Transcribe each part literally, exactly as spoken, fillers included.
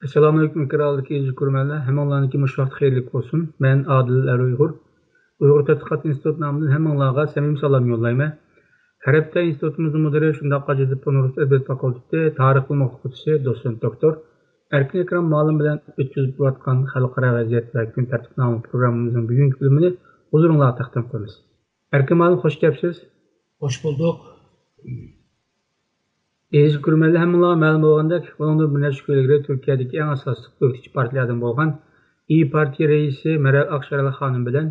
ئەسسالامۇئەلەيكۇم، ئېكران ئالدىدىكى ئىزچى كۆرۈرمەنلەر، ھەممىڭلارنىڭكى مۇشۇ ۋاقتى خەيرلىك بولسۇن. مەن ئادىل ئەر ئۇيغۇر. ئۇيغۇر تەتقىقات ئىنستىتۇتى نامىدىن ھەممىڭلارغا سەمىمىي سالام يوللايمەن. ھەر ھەپتە ئىنستىتۇتىمىزنىڭ مۇدىرى، شۇنداقلا جەدىد پەن رۇس ئەدەبىيات فاكۇلتېتى تارىخ بۆلۈمى ئوقۇتقۇچىسى، دوتسېنت دوكتور ئەركىن ئەكرەم مۇئەللىم بىلەن ئۆتكۈزۈپ بولۇۋاتقان خەلقئارا ۋەزىيەت ۋە كۈن تەرتىپ ناملىق پروگراممىمىزنىڭ بۈگۈنكى بۆلۈمىنى ھۇزۇرۇڭلارغا تەقدىم قىلىمىز. ئەركىن مۇئەللىم، خوش كەپسىز. خوش بولدۇق. ئەزىز كۆرۈرمەنلەر، ھەممىڭلارغا مەلۇم بولغاندەك، بۇنىڭدىن بىر نەچچە كۈن ئىلگىرى تۈركىيەدىكى ئەڭ ئاساسلىق ئۆكتىچى پارتىيەلەردىن بولغان ئىيى پارتىيە رەئىسى مەرال ئاكشارالا خانىم بىلەن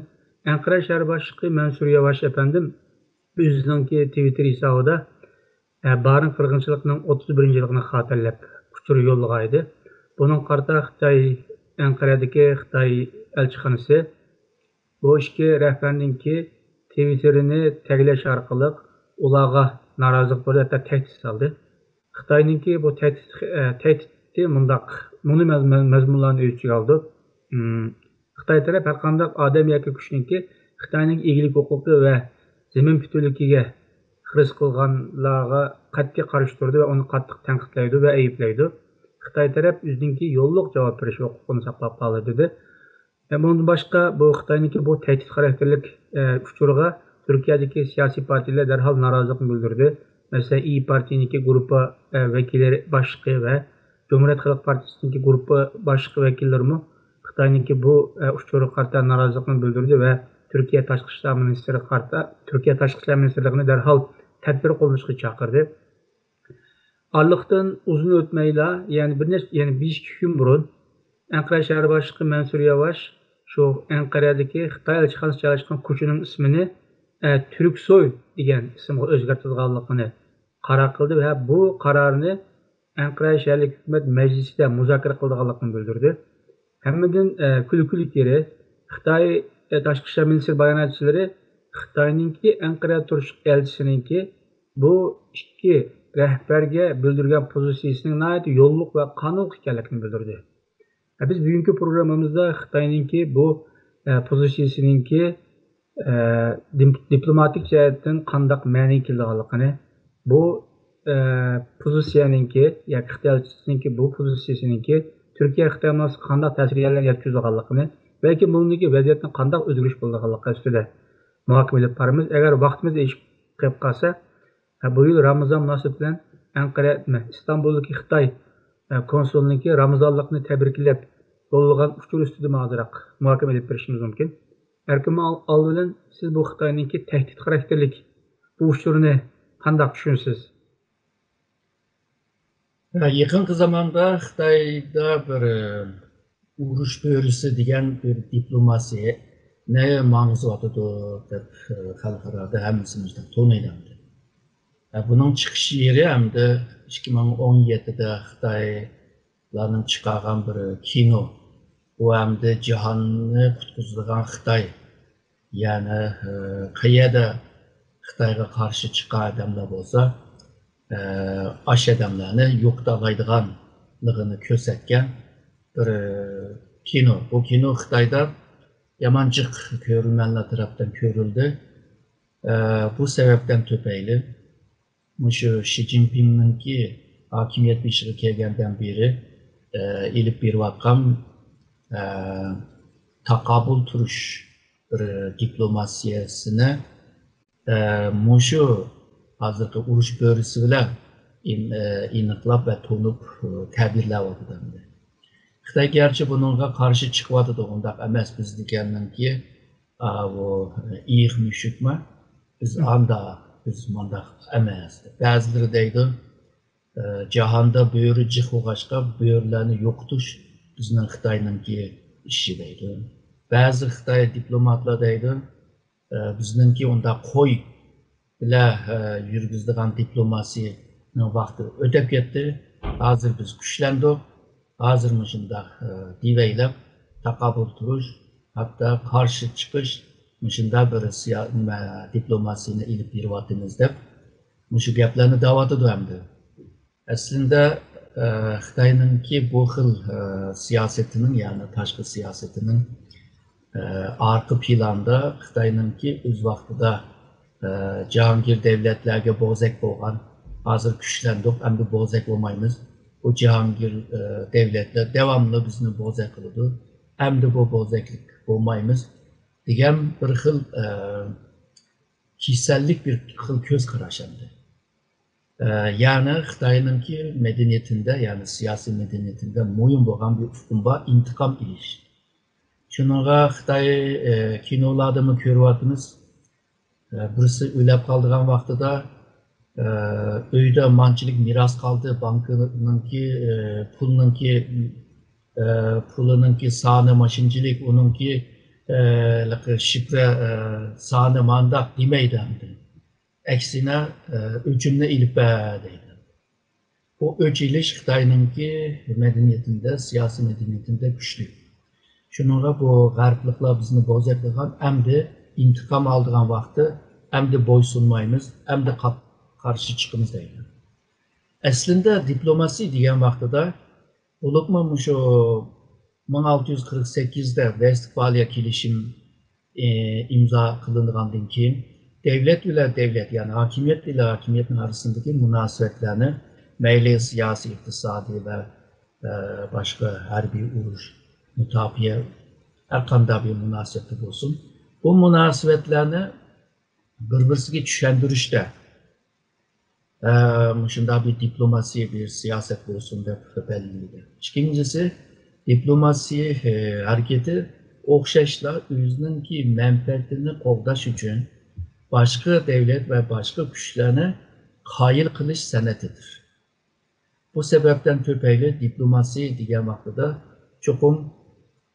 ئەنقەرە شەھەر باشلىقى مەنسۇر ياۋاش ئەپەندىم ئۆزىنىڭكى تىۋىتتېر ھېسابىدا، ئە، بارىن قىرغىنچىلىقىنىڭ ئوتتۇز بىرىنچى يىللىقىنى خاتىرىلەپ ئۇچۇر يوللىغانىدى. بۇنىڭغا قارىتا خىتاي، ئەنقەرەدىكى خىتاي ئەلچىخانىسى بۇ ئىككى رەھبەرنىڭكى تىۋىتتېرىنى تەگلەش ئارقىلىق ئۇلارغا نارازىلىق بىلدۈرۈپ، ھەتتا تەھدىت سالدى. خىتاينىڭكى بۇ تەھدىت، ئە، تەھدىتى مۇنداق، مۇنۇ مەز-، مەز-، مەزمۇنلارنى ئۆز ئىچىگە ئالىدۇ. ئىم، خىتاي تەرەپ ھەر قانداق ئادەم ياكى كۈچنىڭكى خىتاينىڭ ئىگىلىك ھوقۇقى ۋە زېمىن پۈتۈنلۈكىگە خىرىس قىلغانلارغا قەتئىي قارشى تۇرىدۇ ۋە ئۇنى قاتتىق تەنقىدلەيدۇ ۋە ئەيىبلەيدۇ. خىتاي تەرەپ ئۆزىنىڭكى يوللۇق جاۋاب بېرىش ھوقۇقىنى ساقلاپ قالىدۇ، دېدى. ھەم بۇنىڭدىن باشقا، بۇ خىتاينىڭكى بۇ تەھدىت خاراكتېرلىك، ئە، ئۇچۇرغا تۈركىيەدىكى سىياسىي پارتىيەلەر دەرھال نارازىلىقىنى بىلدۈردى. مەسىلەن، ئىيى پارتىيىنىڭكى گۇرۇپپا، ئە، ۋەكىللىرى باشلىقى ۋە جۇمھۇرىيەت خەلق پارتىيىسىنىڭكى گۇرۇپپا باشلىقى ۋەكىللىرىمۇ خىتاينىڭكى بۇ، ئە، ئۇچۇرغا قارىتا نارازىلىقىنى بىلدۈردى ۋە تۈركىيە تاشقى ئىشلار مىنىستىرىغا قارىتا، تۈركىيە تاشقى ئىشلار مىنىستىرلىقىنى دەرھال تەدبىر قوللىنىشقا چاقىردى. ئارىلىقتىن ئۇزۇن ئۆتمەيلا، يەنى بىر نەچچە، يەنى بىر ئىككى كۈن بۇرۇن، ئەنقەرە شەھەر باشلىقى مەنسۇر ياۋاش شۇ ئەنقەرەدىكى خىتاي ئەلچىخانىسى جايلاشقان كوچىنىڭ ئىسمىنى، ئە، تۈركسوي دېگەن ئىسىمغا ئۆزگەرتىدىغانلىقىنى قارار قىلدى ۋە بۇ قارارنى ئەنقەرە شەھەرلىك ھۆكۈمەت مەجلىسىدە مۇزاكىرە قىلىدىغانلىقىنى بىلدۈردى. ھەممىدىن، ئە، كۈلكىلىك يېرى، خىتاي، ئە، تاشقى ئىشلار مىنىستىرى باياناتچىلىرى خىتاينىڭكى ئەنقەرەدە تۇرۇشلۇق ئەلچىسىنىڭكى بۇ ئىككى رەھبەرگە بىلدۈرگەن پوزىتسىيىسىنىڭ ناھايىتى يوللۇق ۋە قانۇنلۇق ئىكەنلىكىنى بىلدۈردى. ھە، بىز بۈگۈنكى پروگراممىمىزدا خىتاينىڭكى بۇ، ئە، پوزىتسىيىسىنىڭكى، ئە، دىم-، دىپلوماتىك جەھەتتىن قانداق مەنىگە كېلىدىغانلىقىنى، بۇ، ئە، پوزىتسىيەنىڭكى ياكى خىتاي ئەلچىسىنىڭكى بۇ پوزىتسىيىسىنىڭكى تۈركىيە خىتاي مۇناسىۋىتىگە قانداق تەسىر يەتكۈزىدىغانلىقىنى، بەلكى بۇنىڭدىكى ۋەزىيەتنىڭ قانداق ئۆزگىرىش بولىدىغانلىقى ئۈستىدە مۇھاكىمە ئېلىپ بارىمىز. ئەگەر ۋاقتىمىز ئېشىپ قېلىپ قالسا، ھە، بۇ يىل رامىزان مۇناسىۋىتى بىلەن ئەنقەرە، نېمە، ئىستانبۇلدىكى خىتاي، ھە، كونسۇلىنىڭكى رامىزانلىقنى تەبرىكلەپ يوللىغان ئۇچۇر ئۈستىدىمۇ ئازراق مۇھاكىمە ئېلىپ بېرىشىمىز مۇمكىن. ئەركىن مۇئەللىم، ئالدى بىلەن سىز بۇ خىتاينىڭكى تەھدىت خاراكتېرلىك بۇ ئۇچۇرىنى قانداق چۈشىنىسىز؟ ھە، يېقىنقى زاماندا خىتايدا بىر، ئە، ئۇرۇش بۆرىسى دېگەن بىر دىپلوماسىيەنى ماڭغۇزۇۋاتىدۇ دەپ، ئە، خەلقئارادا ھەممىسى مۇشۇنداق تونۇيدۇ ئەمدى. ھە، بۇنىڭ چىقىش يېرى ئەمدى ئىككى مىڭ ئون يەتتىدە خىتايلارنىڭ چىقارغان بىر كىنو. بۇ ئەمدى جاھاننى قۇتقۇزىدىغان خىتاي. يەنى، ئە، قەيەردە خىتايغا قارشى چىققان ئادەملەر بولسا، ئە، ئاشۇ ئادەملەرنى يوقىتالايدىغانلىقىنى كۆرسەتكەن بىر، ئە، كىنو. بۇ كىنو خىتايدا يامان جىق كۆرۈرمەنلەر تەرەپتىن كۆرۈلدى. ئە، بۇ سەۋەبتىن تۈپەيلى مۇشۇ شى جىنپىڭنىڭكى ھاكىمىيەت بېشىغا كەلگەندىن بېرى، ئە، ئېلىپ بېرىۋاتقان، ئە، تاقابىل تۇرۇش بىر دىپلوماتىيەسىنى، ئە، مۇشۇ ھازىرقى ئۇرۇش بۆرىسى بىلەن ئېن-، ئە، ئېنىقلاپ ۋە تونۇپ، ئە، تەبىرلەۋاتىدۇ ئەمدى. خىتاي گەرچە بۇنىڭغا قارشى چىقىۋاتىدۇ، ئۇنداق ئەمەس، بىز دېگەننىڭكى، ئاۋۇ، ئېيىق مۈشۈكمۇ؟ بىز ئاندا، بىز مانداق ئەمەس. بەزىلىرى دەيدۇ، ئە، جاھاندا بۆرە جىق بولغاچقا، بۆرىلەرنى يوقىتىش بىزنىڭ خىتاينىڭكى ئىشى دەيدۇ. بەزى خىتاي دىپلوماتلار دەيدۇ، ئە، بىزنىڭكى ئۇنداق قوي بىلەن، ئە، يۈرگۈزىدىغان دىپلوماسىيىنىڭ ۋاقتى ئۆتۈپ كەتتى. ھازىر بىز كۈچلەندۇق. ھازىر مۇشۇنداق، ئە، دېۋەيلەپ تاقابىل تۇرۇش، ھەتتا قارشى چىقىش، مۇشۇنداق بىر سىيا-، نېمە، دىپلوماسىيىنى ئېلىپ بېرىۋاتىمىز دەپ مۇشۇ گەپلەرنى دەۋاتىدۇ ئەمدى. ئەسلىندە، ئە، خىتاينىڭكى بۇ خىل، ئە، سىياسىتىنىڭ، يەنى تاشقى سىياسىتىنىڭ، ئە، ئارقا پىلانىدا خىتاينىڭكى ئۆز ۋاقتىدا، ئە، جاھانگىر دەۋلەتلەرگە بوزەك بولغان، ھازىر كۈچلەندۇق، ئەمدى بوزەك بولمايمىز، بۇ جاھانگىر، ئە، دەۋلەتلەر داۋاملىق بىزنى بوزەك قىلىدۇ. ئەمدى بۇ بوزەكلىك بولمايمىز دېگەن بىر خىل، ئە، كېسەللىك بىر خىل كۆز قاراش ئەمدى. ئە، يەنى خىتاينىڭكى مەدەنىيىتىندە، يەنى سىياسىي مەدەنىيىتىندە مۇھىم بولغان بىر ئۇقۇم بار، ئىنتىقام ئېلىش. شۇنىڭغا خىتاي، ئە، كىنولاردىمۇ كۆرۈۋاتىمىز. ئە، بىرسى ئۆلۈپ قالىدىغان ۋاقتىدا، ئە، ئۆيدە مانچىلىك مىراس قالدى، بانكىنىڭكى، ئە، پۇلنىڭكى، ئە، پۇلىنىڭكى سانى ماشىنچىلىك، ئۇنىڭكى، ئە، شىفرە، ئە، سانى مانداق دېمەيدۇ ئەمدى. ئەكسىنە، ئە، ئۆچۈمنى ئېلىپ بەر دەيدۇ. بۇ ئۆچ ئېلىش خىتاينىڭكى مەدەنىيىتىندە، سىياسىي مەدەنىيىتىندە كۈچلۈك. شۇنىڭغا بۇ غەربلىكلەر بىزنى بوزەك قىلغان، ئەمدى ئىنتىقام ئالىدىغان ۋاقتى، ئەمدى بويسۇنمايمىز، ئەمدى قا-، قارشى چىقىمىز دەيدۇ. ئەسلىندە دىپلوماسىيە دېگەن ۋاقتىدا، بولۇپمۇ مۇشۇ مىڭ ئالتە يۈز قىرىق سەككىزدە ۋېستفالىيە كېلىشىم، ئى، ئىمزا قىلىنغاندىن كېيىن، دەۋلەت بىلەن دەۋلەت، يەنى ھاكىمىيەت بىلەن ھاكىمىيەتنىڭ ئارىسىندىكى مۇناسىۋەتلەرنى، مەيلى سىياسىي، ئىقتىسادىي ۋە، ئە، باشقا ھەربىي ئۇرۇش، مۇداپىئە، ھەر قانداق بىر مۇناسىۋەتتە بولسۇن، بۇ مۇناسىۋەتلەرنى بىر-بىرسىگە چۈشەندۈرۈشتە، ئە، مۇشۇنداق بىر دىپلوماسىيە، بىر سىياسەت بولسۇن دەپ بەلگىلىدى. ئىككىنچىسى، دىپلوماسىيە، ئە، ھەرىكىتى ئوخشاشلا ئۆزىنىڭكى مەنپەئەتىنى قوغداش ئۈچۈن باشقا دەۋلەت ۋە باشقا كۈچلەرنى قايىل قىلىش سەنئىتىدۇر. بۇ سەۋەبتىن تۈپەيلى دىپلوماسىيە دېگەن ۋاقتىدا چوقۇم،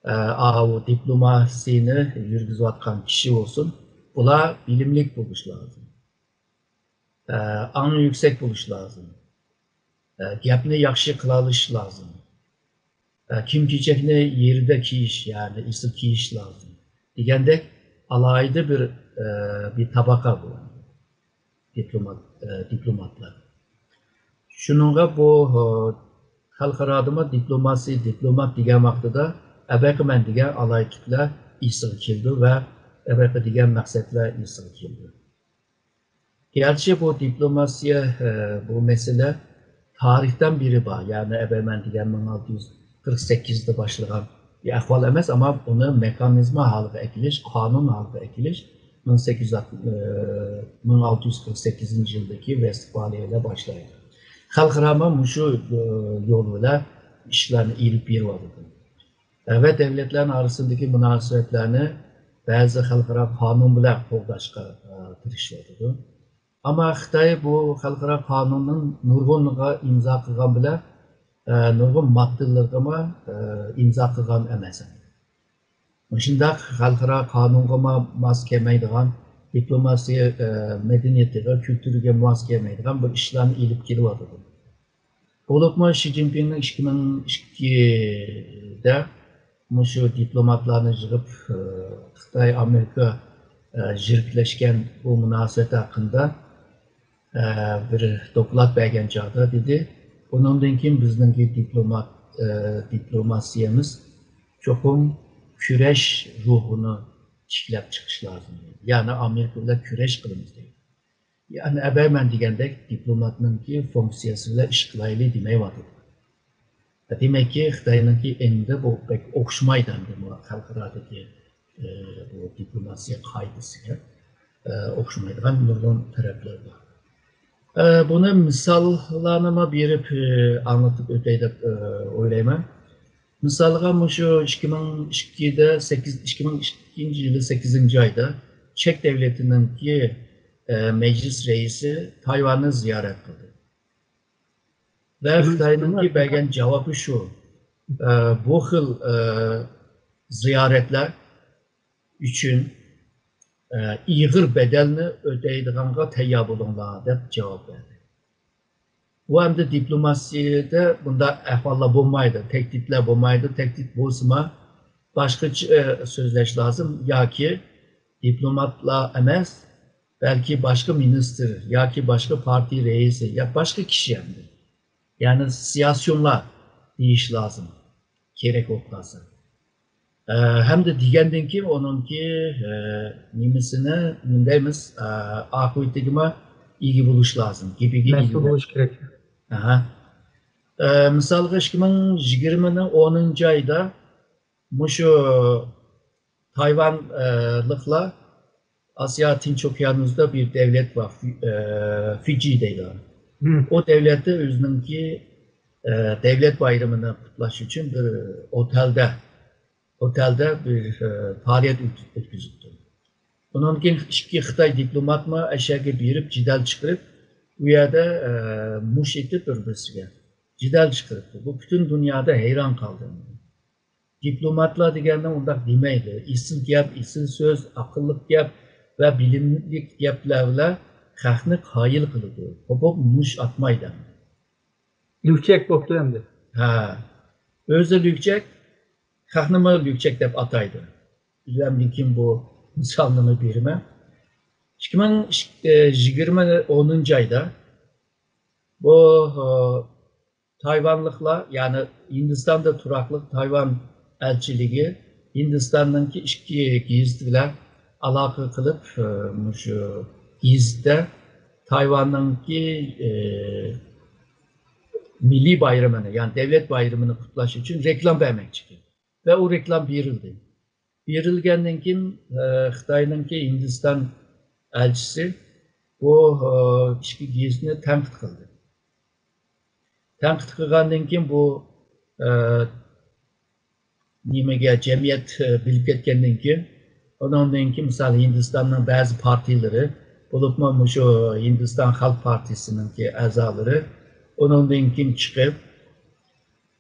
ئە، ئاۋۇ دىپلوماسىيىنى يۈرگۈزۈۋاتقان كىشى بولسۇن، بۇلار بىلىملىك بولۇشى لازىم. ئە، ئاڭى يۈكسەك بولۇشى لازىم. ئە، گەپنى ياخشى قىلالىشى لازىم. ئە، كىيىم-كېچەكنى يېرىدە كىيىش، يەنى ئېسىل كىيىش لازىم. دېگەندەك ئالاھىدە بىر، ئە، بىر تەبەقە بۇ. دىپلومات، ئە، دىپلوماتلار. شۇنىڭغا بۇ، ئە، خەلقئارادىمۇ دىپلوماسىيە، دىپلومات دېگەن ۋاقتىدا ئەبەقىمەن دېگەن ئالاھىدىلىكلەر ئېسىگە كېلىدۇ ۋە ئەبەقە دېگەن مەقسەتلەر ئېسىگە كېلىدۇ. گەرچە بۇ دىپلوماسىيە، ئە، بۇ مەسىلە تارىختىن بېرى بار، يەنى ئەبەمەن دېگەن مىڭ ئالتە يۈز قىرىق سەككىزدە باشلىغان بىر ئەھۋال ئەمەس، ئەمما ئۇنى مېخانىزما ھالىغا ئەكېلىش، قانۇن ھالىغا ئەكېلىش مىڭ سەككىز يۈز، ئە، مىڭ ئالتە يۈز قىرىق سەككىزىنچى يىلدىكى ۋېستفالىيە بىلەن باشلايدۇ. خەلقئارا مۇشۇ، ئە، يول بىلەن ئىشلارنى ئېلىپ بېرىۋاتىدۇ. ۋە دەۋلەتلەرنىڭ ئارىسىدىكى مۇناسىۋەتلەرنى بەزى خەلقئارا قانۇن بىلەن قوغداشقا، ئە، تىرىشىۋاتىدۇ. ئەمما خىتاي بۇ خەلقئارا قانۇننىڭ نۇرغۇنىغا ئىمزا قىلغان بىلەن، ئە، نۇرغۇن ماددىلىرىغىمۇ، ئە، ئىمزا قىلغان ئەمەس. مۇشۇنداق خەلقئارا قانۇنغىمۇ ماس كەلمەيدىغان، دىپلوماسىيە، ئە، مەدەنىيىتىگە، كۈلتۈرىگە ماس كەلمەيدىغان بىر ئىشلارنى ئېلىپ كېلىۋاتىدۇ. بولۇپمۇ شى جىنپىڭنىڭ ئىككى مىڭ ئىككىدە مۇشۇ دىپلوماتلارنى يىغىپ، ئى، خىتاي، ئامېرىكا، ئى، يىرىكلەشكەن بۇ مۇناسىۋەت ھەققىدە، ئى، بىر دوكلات بەرگەن چاغدا دېدى، بۇنىڭدىن كېيىن بىزنىڭكى دىپلومات، ئى، دىپلوماسىيەمىز چوقۇم كۈرەش روھىنى تىكلەپ چىقىش لازىم، دېدى. يەنى ئامېرىكا بىلەن كۈرەش قىلىمىز، دېدى. يەنى ئەبەمەن دېگەندەك دىپلوماتنىڭكى فۇنكسىيەسى بىلەن ئىش قىلايلى دېمەيۋاتىدۇ. دېمەككى، خىتاينىڭكى ئېڭىدا بۇ بەك ئوخشىمايدۇ ئەمدى بۇ خەلقئارادىكى، ئى، بۇ دىپلوماسىيە قائىدىسىگە، ئى، ئوخشىمايدىغان نۇرغۇن تەرەپلەر بار. ئى، بۇنى مىساللارنىمۇ بېرىپ، ئى، ئاڭلىتىپ ئۆتەي دەپ، ئى، ئويلايمەن. مىسالغا، مۇشۇ ئىككى مىڭ ئىككىدە، سەككىز، ئىككى مىڭ ئىككىنچى يىلى سەككىزىنچى ئايدا چېك دەۋلىتىنىڭكى، ئە، مەجلىس رەئىسى تايۋاننى زىيارەت قىلدى. ۋە خىتاينىڭكى بەرگەن جاۋابى شۇ، ئە، بۇ خىل، ئە، زىيارەتلەر ئۈچۈن، ئە، ئېغىر بەدەلنى ئۆتەيدىغانغا تەييار بولۇڭلار، دەپ جاۋاب بەردى. بۇ ئەمدى دىپلوماسىيەدە بۇنداق ئەھۋاللار بولمايدۇ، تەھدىتلەر بولمايدۇ. تەھدىت بولسىمۇ، باشقىچە، ئە، سۆزلەش لازىم. ياكى دىپلوماتلار ئەمەس، بەلكى باشقا مىنىستىر ياكى باشقا پارتىيە رەئىسى يا باشقا كىشى ئەمدى. يەنى سىياسىيونلار دېيىش لازىم، كېرەك بولۇپ قالسا. ئە، ھەمدە دېگەندىن كېيىن ئۇنىڭكى، ئە، نېمىسىنى، نېمە دەيمىز، ئە، ئاقىۋىتىگىمۇ ئىگە بولۇش لازىم، گېپىگە ئىگە مەسئۇل بولۇش كېرەك. ئەھە. ئە، مىسالغا، ئىككى مىڭ يىگىرمىنىڭ ئونىنچى ئايدا مۇشۇ تايۋانلىقلار ئاسىيا تىنچ ئوكيانۇسىدا بىر دەۋلەت بار، فى-، ئە، فىجى دەيدۇ. ئۇ دەۋلەتتە ئۆزىنىڭكى، ئە، دەۋلەت بايرىمىنى قۇتلاش ئۈچۈن بىر ئوتەلدە، ئوتەلدە بىر، ئە، پائالىيەت ئۆت-، ئۆتكۈزۈپتۇ. ئۇنىڭدىن كېيىن ئىككى خىتاي دىپلوماتمۇ ئەشەگە بېرىپ جېدەل چىقىرىپ، ئۇ يەردە، ئە، مۇش ئېتىپ بىر-بىرسىگە جېدەل چىقىرىپتۇ. بۇ پۈتۈن دۇنيادا ھەيران قالدى. دىپلوماتلار دېگەننى ئۇنداق دېمەيدۇ. ئېسىل گەپ، ئېسىل سۆز، ئەقىللىق گەپ ۋە بىلىملىك گەپلەر بىلەن خەقنى قايىل قىلىدۇ. قوپۇپ مۇش ئاتمايدۇ. لۈكچەك بوپتۇ ئەمدى. ھە. ئۆزى لۈكچەك، خەقنىمۇ لۈكچەك دەپ ئاتايدۇ. ئەمدى كىم بۇ مىسالنىمۇ بېرىمەن. ئىككى مىڭ يىگىرمە ئونىنچى ئايدا بۇ، ئە، تايۋانلىقلار، يەنى ھىندىستاندا تۇراقلىق تايۋان ئەلچىلىكى ھىندىستاننىڭكى ئىككى گېزىتى بىلەن ئالاقە قىلىپ، ئە، مۇشۇ گېزىتتە تايۋاننىڭكى، ئە، مىللىي بايرىمىنى، يەنى دەۋلەت بايرىمىنى قۇتلاش ئۈچۈن رېكلام بەرمەكچى ئىكەن. ۋە ئۇ رېكلام بېرىلدى. بېرىلگەندىن كېيىن، ئە، خىتاينىڭكى ھىندىستان ئەلچىسى بۇ، ئە، ئىككى گېزىتنى تەنقىد قىلدى. تەنقىد قىلغاندىن كېيىن بۇ، ئە، نېمىگە، جەمئىيەت، ئە، بىلىپ كەتكەندىن كېيىن، ئۇنىڭدىن كېيىن، مىسال، ھىندىستاننىڭ بەزى پارتىيىلىرى، بولۇپمۇ مۇشۇ ھىندىستان خەلق پارتىيىسىنىڭكى ئەزالىرى ئۇنىڭدىن كېيىن چىقىپ،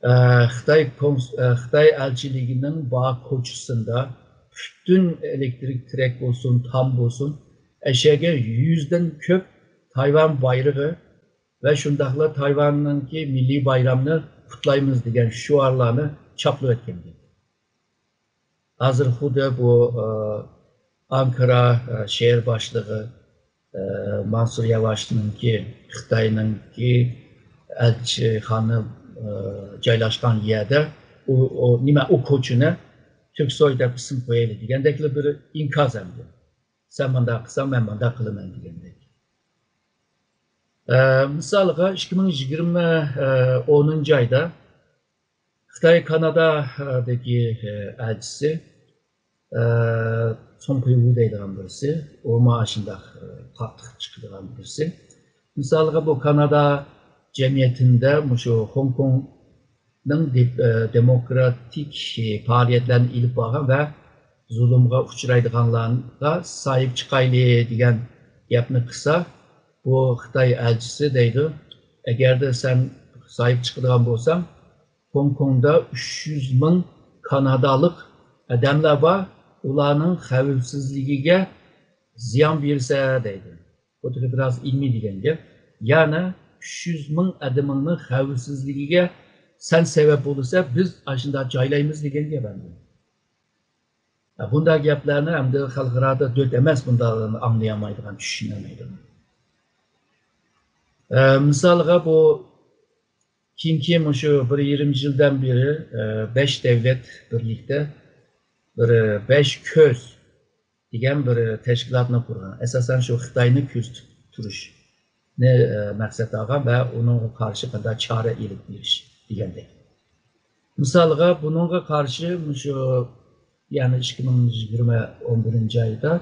ئە، خىتاي كونس-، ئە، خىتاي ئەلچىلىكىنىڭ بار كوچىسىدا پۈتۈن ئېلېكتىرىك تىرەك بولسۇن، تام بولسۇن، ئەشەگە يۈزدىن كۆپ تايۋان بايرىقى ۋە شۇنداقلا تايۋاننىڭكى مىللىي بايرامنى قۇتلايمىز دېگەن شوئارلارنى چاپلىۋەتكەن ئىدى. ھازىر خۇددى بۇ، ئە، ئانكارا، ئە، شەھەر باشلىقى، ئە، مانسۇر ياۋاشنىڭكى خىتاينىڭكى ئەلچىخانا، ئە، جايلاشقان يەردە ئۇ، ئۇ نېمە، ئۇ كوچىنى تۈركسوي دەپ ئىسىم قويايلى دېگەندەكلا بىر ئىنكاس ئەمدى. سەن مۇنداق قىلساڭ، مەن مۇنداق قىلىمەن دېگەندەك. ئە، مىسالغا، ئىككى مىڭ يىگىرمە، ئە، ئونىنچى ئايدا خىتاي كانادادىكى، ئە، ئەلچىسى، ئە، سۇڭ پېيۋۇ دەيدىغان بىرسى، ئۇمۇ ئاشۇنداق، ئە، قاتتىق چىقىدىغان بىرسى. مىسالغا، بۇ كانادا جەمئىيىتىدە مۇشۇ خوڭكوڭنىڭ دېپ-، ئە، دېموكراتىك پائالىيەتلەرنى ئېلىپ بارغان ۋە زۇلۇمغا ئۇچرايدىغانلارغا ساھىب چىقايلى دېگەن گەپنى قىلسا، بۇ خىتاي ئەلچىسى دەيدۇ، ئەگەردە سەن ساھىب چىقىدىغان بولساڭ، خوڭكوڭدا ئۈچ يۈز مىڭ كانادالىق ئادەملەر بار، ئۇلارنىڭ خەۋپسىزلىكىگە زىيان بېرىسەن دەيدۇ. بۇ تېخى بىراز ئىلمىي دېگەن گەپ. يەنى ئۈچ يۈز مىڭ ئادىمىڭنىڭ خەۋپسىزلىكىگە سەن سەۋەب بولىسەن، بىز ئاشۇنداق جايلايمىز دېگەن گەپ ئەمدى. بۇنداق گەپلەرنى ئەمدى خەلقئارادا دۆت ئەمەس، بۇنداقلارنى ئاڭلىيالمايدىغان، چۈشىنەلمەيدىغان. ئە، مىسالغا، بۇ كېيىنكى مۇشۇ بىر يېرىم يىلدىن بېرى، ئە، بەش دەۋلەت بىرلىكتە بىر، ئە، بەش كۆز دېگەن بىر تەشكىلاتنى قۇرغان. ئاساسەن شۇ خىتاينى كۆزىتىپ تۇرۇشنى، ئە، مەقسەت ئالغان ۋە ئۇنىڭغا قارشى قانداق چارە ئېلىپ بېرىش دېگەندەك. مىسالغا، بۇنىڭغا قارشى مۇشۇ، يەنى ئىككى مىڭ يىگىرمە ئون بىرىنچى ئايدا،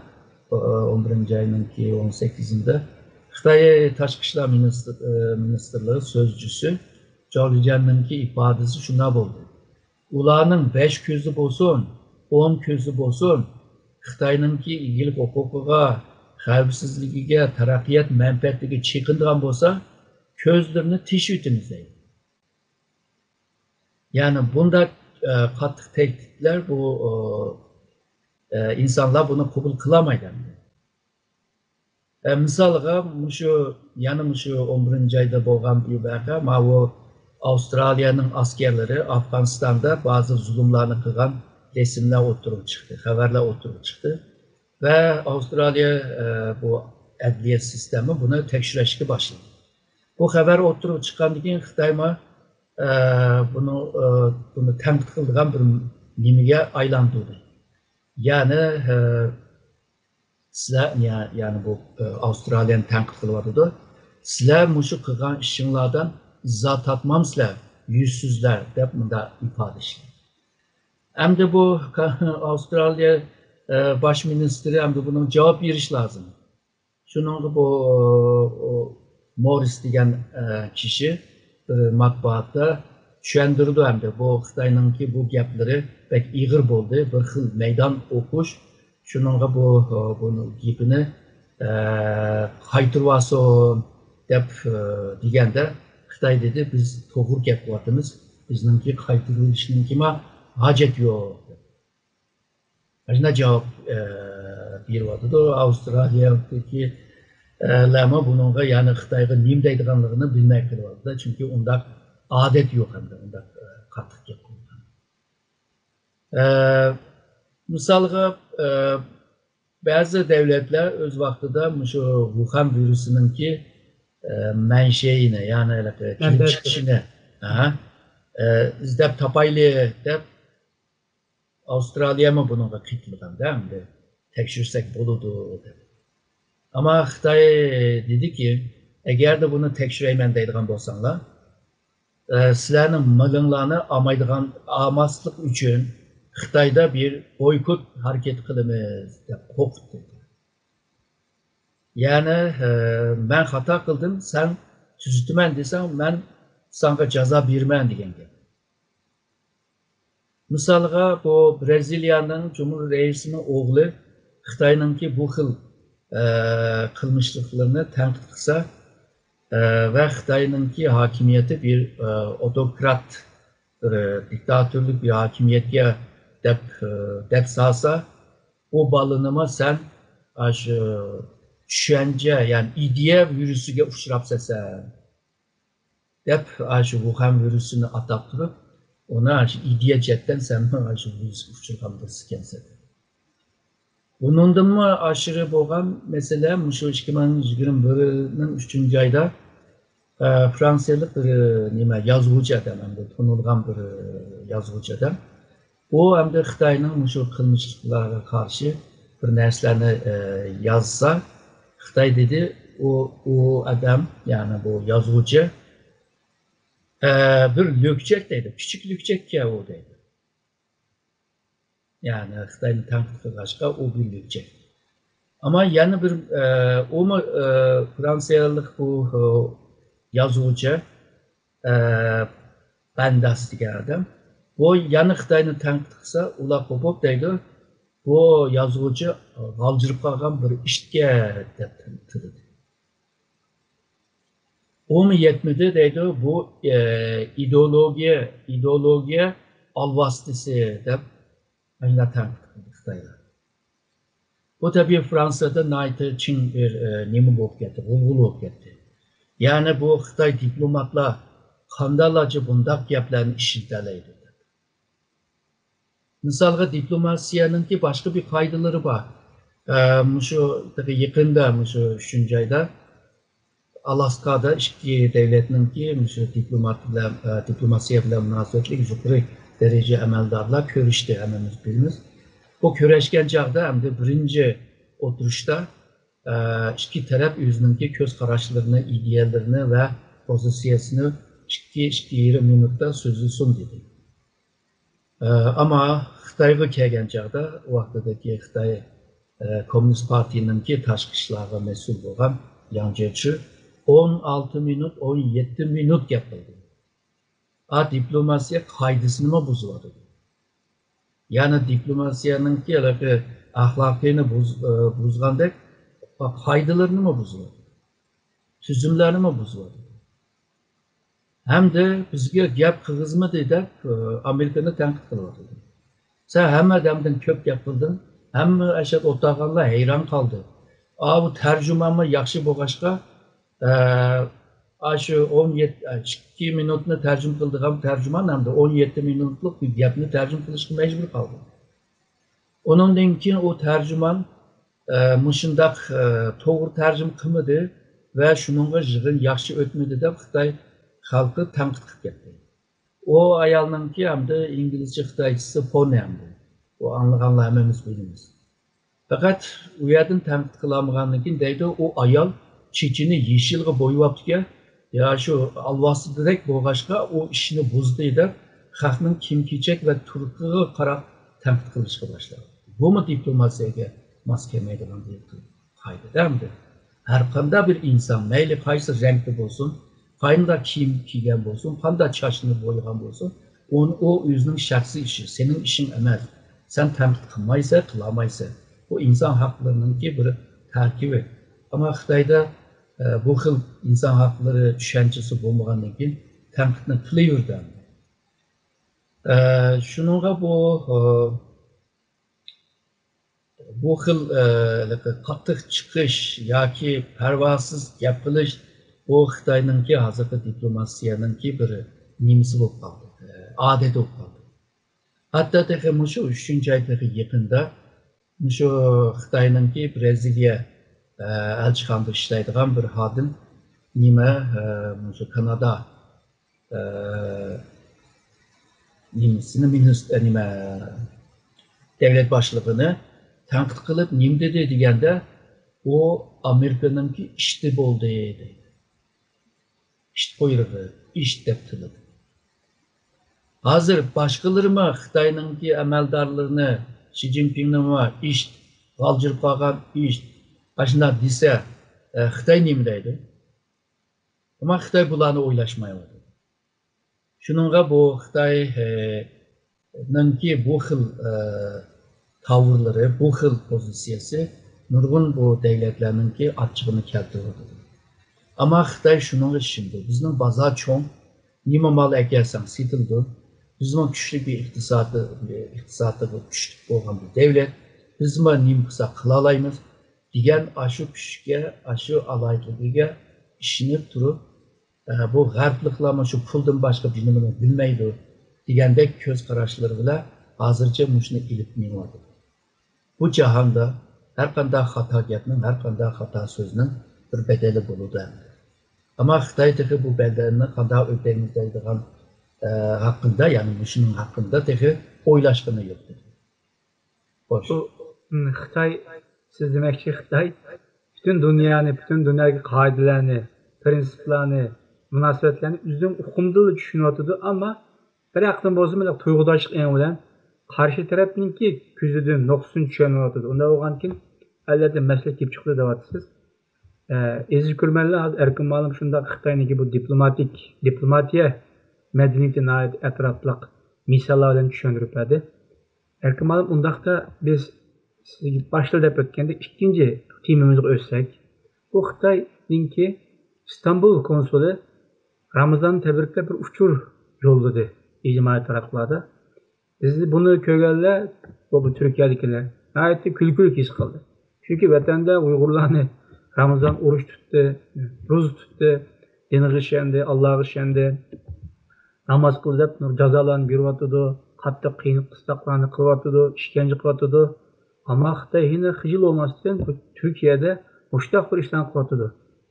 ئون بىرىنچى ئاينىڭكى ئون سەككىزىنچىسىدە خىتاي تاشقى ئىشلار مىنىستىر-، مىنىستىرلىقى سۆزچۈسى جاۋ لىجيەننىڭكى ئىپادىسى شۇنداق بولدى. ئۇلارنىڭ بەش كۆزى بولسۇن، ئون كۆزى بولسۇن، خىتاينىڭكى ئىگىلىك ھوقۇقىغا، خەۋپسىزلىكىگە، تەرەققىيات مەنپەئەتىگە چېقىنىدىغان بولسا، كۆزلىرىنى تېشىۋېتىمىز دەيدۇ. يەنى بۇنداق، ئە، قاتتىق تەھدىتلەر بۇ، ئە، ئە، ئىنسانلار بۇنى قوبۇل قىلالمايدۇ ئەمدى. ئە، مىسالغا، مۇشۇ، يەنە مۇشۇ ئون بىرىنچى ئايدا بولغان بىر ۋەقە، ماۋۇ ئاۋسترالىيەنىڭ ئەسكەرلىرى ئافغانىستاندا بەزى زۇلۇملارنى قىلغان رەسىملەر ئوتتۇرىغا چىقتى، خەۋەرلەر ئوتتۇرىغا چىقتى. ۋە ئاۋسترالىيە، ئە، بۇ ئەدلىيە سىستېما بۇنى تەكشۈرۈشكە باشلىدى. بۇ خەۋەر ئوتتۇرىغا چىققاندىن كېيىن خىتايمۇ، ئە، بۇنى، ئە، بۇنى تەنقىد قىلىدىغان بىر نېمىگە ئايلاندۇردى. يەنى، ئە، سىلەر، يە-، يەنى بۇ، ئە، ئاۋسترالىيەنى تەنقىد قىلىۋاتىدۇ. سىلەر مۇشۇ قىلغان ئىشىڭلاردىن ئىزا تاپمامسىلەر، يۈزسىزلەر دەپ مۇنداق ئىپادە ئىشلىدى. ئەمدى بۇ ئاۋسترالىيە باش مىنىستىرى ئەمدى بۇنىڭ جاۋاب بېرىشى لازىم. شۇنىڭغا بۇ مورىس دېگەن كىشى بىر مەتبۇئاتتا چۈشەندۈرىدۇ، ئەمدى بۇ خىتاينىڭكى بۇ گەپلىرى بەك ئېغىر بولدى، بىر خىل مەيدان ئوقۇش. شۇنىڭغا بۇ بۇنىڭ گېپىنى قايتۇرۇۋالسۇن دەپ دېگەندە، خىتاي دېدى، بىز توغرا گەپ قىلىۋاتىمىز، بىزنىڭكى قايتۇرۇۋېلىشنىڭكىما ھاجەت يوق دەپ. ئاشۇنداق جاۋاب بېرىۋاتىدۇ. ئاۋسترالىيەدىكى لەرمۇ بۇنىڭغا، يەنى خىتايغا نېمە دەيدىغانلىقىنى بىلمەي قېلىۋاتىدۇ، چۈنكى ئۇنداق ئادەت يوق ئەمدى، ئۇنداق قاتتىق گەپ قىلىدىغان. مىسالغا، بەزى دەۋلەتلەر ئۆز ۋاقتىدا مۇشۇ ۋۇخەن ۋىرۇسىنىڭكى مەنشەيىنى، يەنى كېلىپ چىقىشىنى ئىزدەپ تاپايلى دەپ، ئاۋسترالىيەمۇ بۇنىڭغا قېتىلغاندا، ئەمدى تەكشۈرسەك بولىدۇ دەپ. ئەمما خىتاي دېدىكى، ئەگەردە بۇنى تەكشۈرەيمەن دەيدىغان بولساڭلار، سىلەرنىڭ مېلىڭلارنى ئالمايدىغان، ئالماسلىق ئۈچۈن خىتايدا بىر بويكوت ھەرىكىتى قىلىمىز دەپ قورقۇتتى. يەنى مەن خاتا قىلدىم، سەن تۈزىتىمەن دېسەڭ، مەن ساڭا جازا بېرىمەن دېگەن گەپ. مىسالغا، بۇ برازىلىيەنىڭ جۇمھۇر رەئىسىنىڭ ئوغلى خىتاينىڭكى بۇ خىل قىلمىشلىقلىرىنى تەنقىد قىلسا ۋە خىتاينىڭكى ھاكىمىيىتى بىر ئوتوكرات، بىر دىكتاتورلۇق بىر ھاكىمىيەتكە دەپ دەپ سالسا، ئۇ بالىنىمۇ سەن ئاشۇ چۈشەنچە، يەنى ئىدىيە ۋىرۇسىگە ئۇچراپسەن سەن دەپ، ئاشۇ ۋۇخەن ۋىرۇسىنى ئاتاپ تۇرۇپ، ئۇنى ئاشۇ ئىدىيە جەھەتتىن سەنمۇ ئاشۇ ۋىرۇسقا ئۇچرىغان بىرسى ئىكەنسەن. بۇنىڭدىنمۇ ئاشۇرى بولغان مەسىلە مۇشۇ ئىككى مىڭ يىگىرمە بىرنىڭ ئۈچىنچى ئايدا، ئە، فرانسىيەلىك بىر، نېمە، يازغۇچى ئادەم، ئەمدى تونۇلغان بىر يازغۇچى ئادەم. ئۇ ئەمدى خىتاينىڭ مۇشۇ قىلمىشلىقلارغا قارشى بىر نەرسىلەرنى، ئە، يازسا، خىتاي دېدى، ئۇ، ئۇ ئادەم، يەنى بۇ يازغۇچى، ئە، بىر لۈكچەك دەيدۇ، كىچىك لۈكچەككەن ئۇ دەيدۇ. يەنى خىتاينى تەنقىد قىلغاچقا ئۇ بىر لۈكچەك. ئەمما يەنە بىر، ئە، ئۇمۇ، ئە، فرانسىيەلىك بۇ، ئە، يازغۇچى، ئە، بەنداس دېگەن ئادەم. بۇ يەنە خىتاينى تەنقىد قىلسا، ئۇلار قوپۇپ دەيدۇ، بۇ يازغۇچى غالجىرىپ قالغان بىر ئىتكەن دەپ تىللىدى. ئۇمۇ يەتمىدى دەيدۇ، بۇ، ئە، ئىدېئولوگىيە، ئىدېئولوگىيە ئالۋاستىسى دەپ مانا تەنقىد قىلدى خىتايلار. بۇ تەبىئىي فرانسىيەدە ناھايىتى چىڭ بىر، ئە، نېمە بولۇپ كەتتى، غۇلغۇلا بولۇپ كەتتى. يەنى بۇ خىتاي دىپلوماتلار قانداقلارچە بۇنداق گەپلەرنى ئىشلىتەلەيدۇ دەپ. مىسالغا، دىپلوماتىيەنىڭكى باشقا بىر قائىدىلىرى بار. ئە، مۇشۇ تېخى يېقىندا، مۇشۇ ئۈچىنچى ئايدا ئالاسكادا ئىككى دۆلەتنىڭكى مۇشۇ دىپلومات بىلەن، ئە، دىپلوماتىيە بىلەن مۇناسىۋەتلىك يۇقىرى دەرىجە ئەمەلدارلار كۆرۈشتى، ھەممىمىز بىلىمىز. بۇ كۆرۈشكەن چاغدا ئەمدى بىرىنچى ئولتۇرۇشتا، ئە، ئىككى تەرەپ ئۆزىنىڭكى كۆز قاراشلىرىنى، ئىدىيەلىرىنى ۋە پوزىتسىيەسىنى ئىككى، ئىككى يېرىم مىنۇتتا سۆزلىسۇن دېدى. ئە، ئەمما خىتايغا كەلگەن چاغدا، ئۇ ۋاقتىدىكى خىتاي، ئە، كوممۇنىست پارتىيىنىڭكى تاشقى ئىشلارغا مەسئۇل بولغان ياڭ جيېچى ئون ئالتە مىنۇت، ئون يەتتە مىنۇت گەپ قىلدى. ئا، دىپلوماتىيە قائىدىسىنىمۇ بۇزۇۋاتىدۇ. يەنى دىپلوماتىيەنىڭكى ھېلىقى ئەخلاقىنى بۇز-، ئە، بۇزغاندەك، قائىدىلىرىنىمۇ بۇزۇۋاتىدۇ. تۈزۈملەرنىمۇ بۇزۇۋاتىدۇ. ھەمدە بىزگە گەپ قىلغۇزمىدى دەپ، ئامېرىكىنى تەنقىد قىلىۋاتىدۇ. سەن ھەممە ئادەمدىن كۆپ گەپ قىلدىڭ، ھەممە ئەشەدە ئولتۇرغانلار ھەيران قالدى. ئاۋۇ تەرجىمانمۇ ياخشى بولغاچقا، ئە، ئاشۇ ئون يەتتە، ئىككى مىنۇتنى تەرجىمە قىلىدىغان تەرجىمان ھەمدە ئون يەتتە مىنۇتلۇق بىر گەپنى تەرجىمە قىلىشقا مەجبۇر قالدى. ئۇنىڭدىن كېيىن ئۇ تەرجىمان، ئە، مۇشۇنداق، ئە، توغرا تەرجىمە قىلمىدى ۋە شۇنىڭغا يىغىن ياخشى ئۆتمىدى دەپ خىتاي خەلقى تەنقىد قىلىپ كەتتى. ئۇ ئايالنىڭكى ئەمدى ئىنگلىزچە خىتايچىسى پونى ئەمدى. ئۇ ئاڭلىغانلار ھەممىمىز بىلىمىز. پەقەت ئۇ يەردىن تەنقىد قىلالمىغاندىن كېيىن دەيدۇ، ئۇ ئايال چېچىنى يېشىلغا بويىۋاپتىكەن، يا شۇ ئالۋاستىدەك بولغاچقا، ئۇ ئىشنى بۇزدى دەپ، خەقنىڭ كىيىم-كېچەك ۋە تۇرقىغا قاراپ تەنقىد قىلىشقا باشلىدى. بۇمۇ دىپلوماتىيەگە ماس كەلمەيدىغان بىر قايدىدە ئەمدى. ھەر قانداق بىر ئىنسان، مەيلى قايسى رەڭدە بولسۇن، قانداق كىيىم كىيگەن بولسۇن، قانداق چاچنى بويىغان بولسۇن، ئۇنى، ئۇ ئۆزىنىڭ شەخسىي ئىشى، سېنىڭ ئىشىڭ ئەمەس. سەن تەنقىد قىلمايسەن، قىلالمايسەن. بۇ ئىنسان ھەقلىرىنىڭكى بىر تەركىبى. ئەمما خىتايدا، ئە، بۇ خىل ئىنسان ھەقلىرى چۈشەنچىسى بولمىغاندىن كېيىن تەنقىدنى قىلىۋېرىدۇ ئەمدى. ئە، شۇنىڭغا بۇ، ئە، بۇ خىل، ئە، قاتتىق چىقىش ياكى پەرۋاسىز گەپ قىلىش، بۇ خىتاينىڭكى ھازىرقى دىپلوماتىيەنىڭكى بىر نېمىسى بولۇپ قالدى، ئە، ئادىتى بولۇپ قالدى. ھەتتا تېخى مۇشۇ ئۈچىنچى ئاي تېخى يېقىندا مۇشۇ خىتاينىڭكى برازىلىيە، ئە، ئەلچىخانىدا ئىشلەيدىغان بىر خادىم نېمە، ئە، مۇشۇ كانادا، ئە، نېمىسىنى، مىنىستىر، نېمە، دۆلەت باشلىقىنى تەنقىد قىلىپ، نېمە دېدى دېگەندە، ئۇ ئامېرىكىنىڭكى ئىشتى بولدى دەيدۇ. ئىشت قۇيرۇقى، ئىشت دەپ تىلىدى. ھازىر باشقىلىرىمۇ خىتاينىڭكى ئەمەلدارلىرىنى، شى جىنپىڭنىمۇ ئىشت، غالجىرىپ قالغان ئىشت، ئاشۇنداق دېسە، ئە، خىتاي نېمە دەيدۇ؟ ئەمما خىتاي بۇلارنى ئويلاشمايۋاتىدۇ. شۇنىڭغا بۇ خىتاي، ئە، نىڭكى بۇ خىل، ئە، تاۋۇرلىرى، بۇ خىل پوزىتسىيەسى نۇرغۇن بۇ دۆلەتلەرنىڭكى ئاچچىقىنى كەلتۈرۈۋاتىدۇ. ئەمما خىتاي شۇنىڭغا ئىشىنىدۇ. بىزنىڭ بازار چوڭ، نېمە مال ئەكەلسەڭ سېتىلىدۇ. بىزمۇ كۈچلۈك بىر ئىقتىسادى، ئىقتىسادىغا كۈچلۈك بولغان بىر دۆلەت. بىزمۇ نېمە قىلساق قىلالايمىز دېگەن ئاشۇ كۈچكە، ئاشۇ ئالاھىدىلىكىگە ئىشىنىپ تۇرۇپ، ئە، بۇ غەربلىكلەرمۇ شۇ پۇلدىن باشقا بىر نېمىنى بىلمەيدۇ دېگەندەك كۆز قاراشلىرى بىلەن ھازىرچە مۇشۇنى ئېلىپ مېڭىۋاتىدۇ. بۇ جاھاندا ھەر قانداق خاتا گەپنىڭ، ھەر قانداق خاتا سۆزنىڭ بىر بەدەلى بولىدۇ ئەمدى. ئەمما خىتاي تېخى بۇ بەدەلنى قانداق ئۆتەيمىز دەيدىغان، ئە، ھەققىدە، يەنى مۇشۇنىڭ ھەققىدە تېخى ئويلاشقىنى يوق. خوش. بۇ، م، خىتاي، سىز دېمەكچى خىتاي پۈتۈن دۇنيانى، پۈتۈن دۇنيادىكى قائىدىلەرنى، پىرىنسىپلارنى، مۇناسىۋەتلەرنى ئۆزىنىڭ ئۇقۇمىدىلا چۈشىنىۋاتىدۇ، ئەمما بىر ھەقتىن بولسىمۇ بىر تۇيغۇداشلىق ئېڭى بىلەن قارشى تەرەپنىڭكى كۆزىدىن، نۇقتىسىدىن چۈشەنمەيۋاتىدۇ. ئۇنداق بولغاندىكىن، ئەلۋەتتە، مەسىلە كېلىپ چىقىدۇ دەۋاتىسىز. ئە، ئەزىز كۆرۈرمەنلەر، ھازىر ئەركىن مۇئەللىم شۇنداق خىتاينىڭكى بۇ دىپلوماتىك، دىپلوماتىيە مەدەنىيىتى ناھايىتى ئەتراپلىق مىساللار بىلەن چۈشەندۈرۈپ بەردى. ئەركىن مۇئەللىم، ئۇنداقتا بىز سىزگە باشتا دەپ ئۆتكەندەك ئىككىنچى تېمىمىزغا ئۆتسەك، بۇ خىتاينىڭكى ئىستانبۇل كونسۇلى رامىزاننى تەبرىكلەپ بىر ئۇچۇر يوللىدى ئىجتىمائىي تاراتقۇلاردا. بىز بۇنى كۆرگەنلەر، بۇ، بۇ تۈركىيەدىكىلەر ناھايىتى كۈلكىلىك ھېس قىلدى. چۈنكى ۋەتەندە ئۇيغۇرلارنى رامىزان ئۇرۇش تۇتتى، روزا تۇتتى، دىنغا ئىشەندى، ئاللاغا ئىشەندى، ناماز قىل دەپ جازالارنى بېرىۋاتىدۇ، قاتتىق قىيىن قىستاقلارنى قىلىۋاتىدۇ، ئىشكەنجە قىلىۋاتىدۇ. ئەمما خىتاي ھېلى خىجىل بولماستىن بۇ تۈركىيەدە مۇشۇنداق بىر ئىشلارنى قىلىۋاتىدۇ.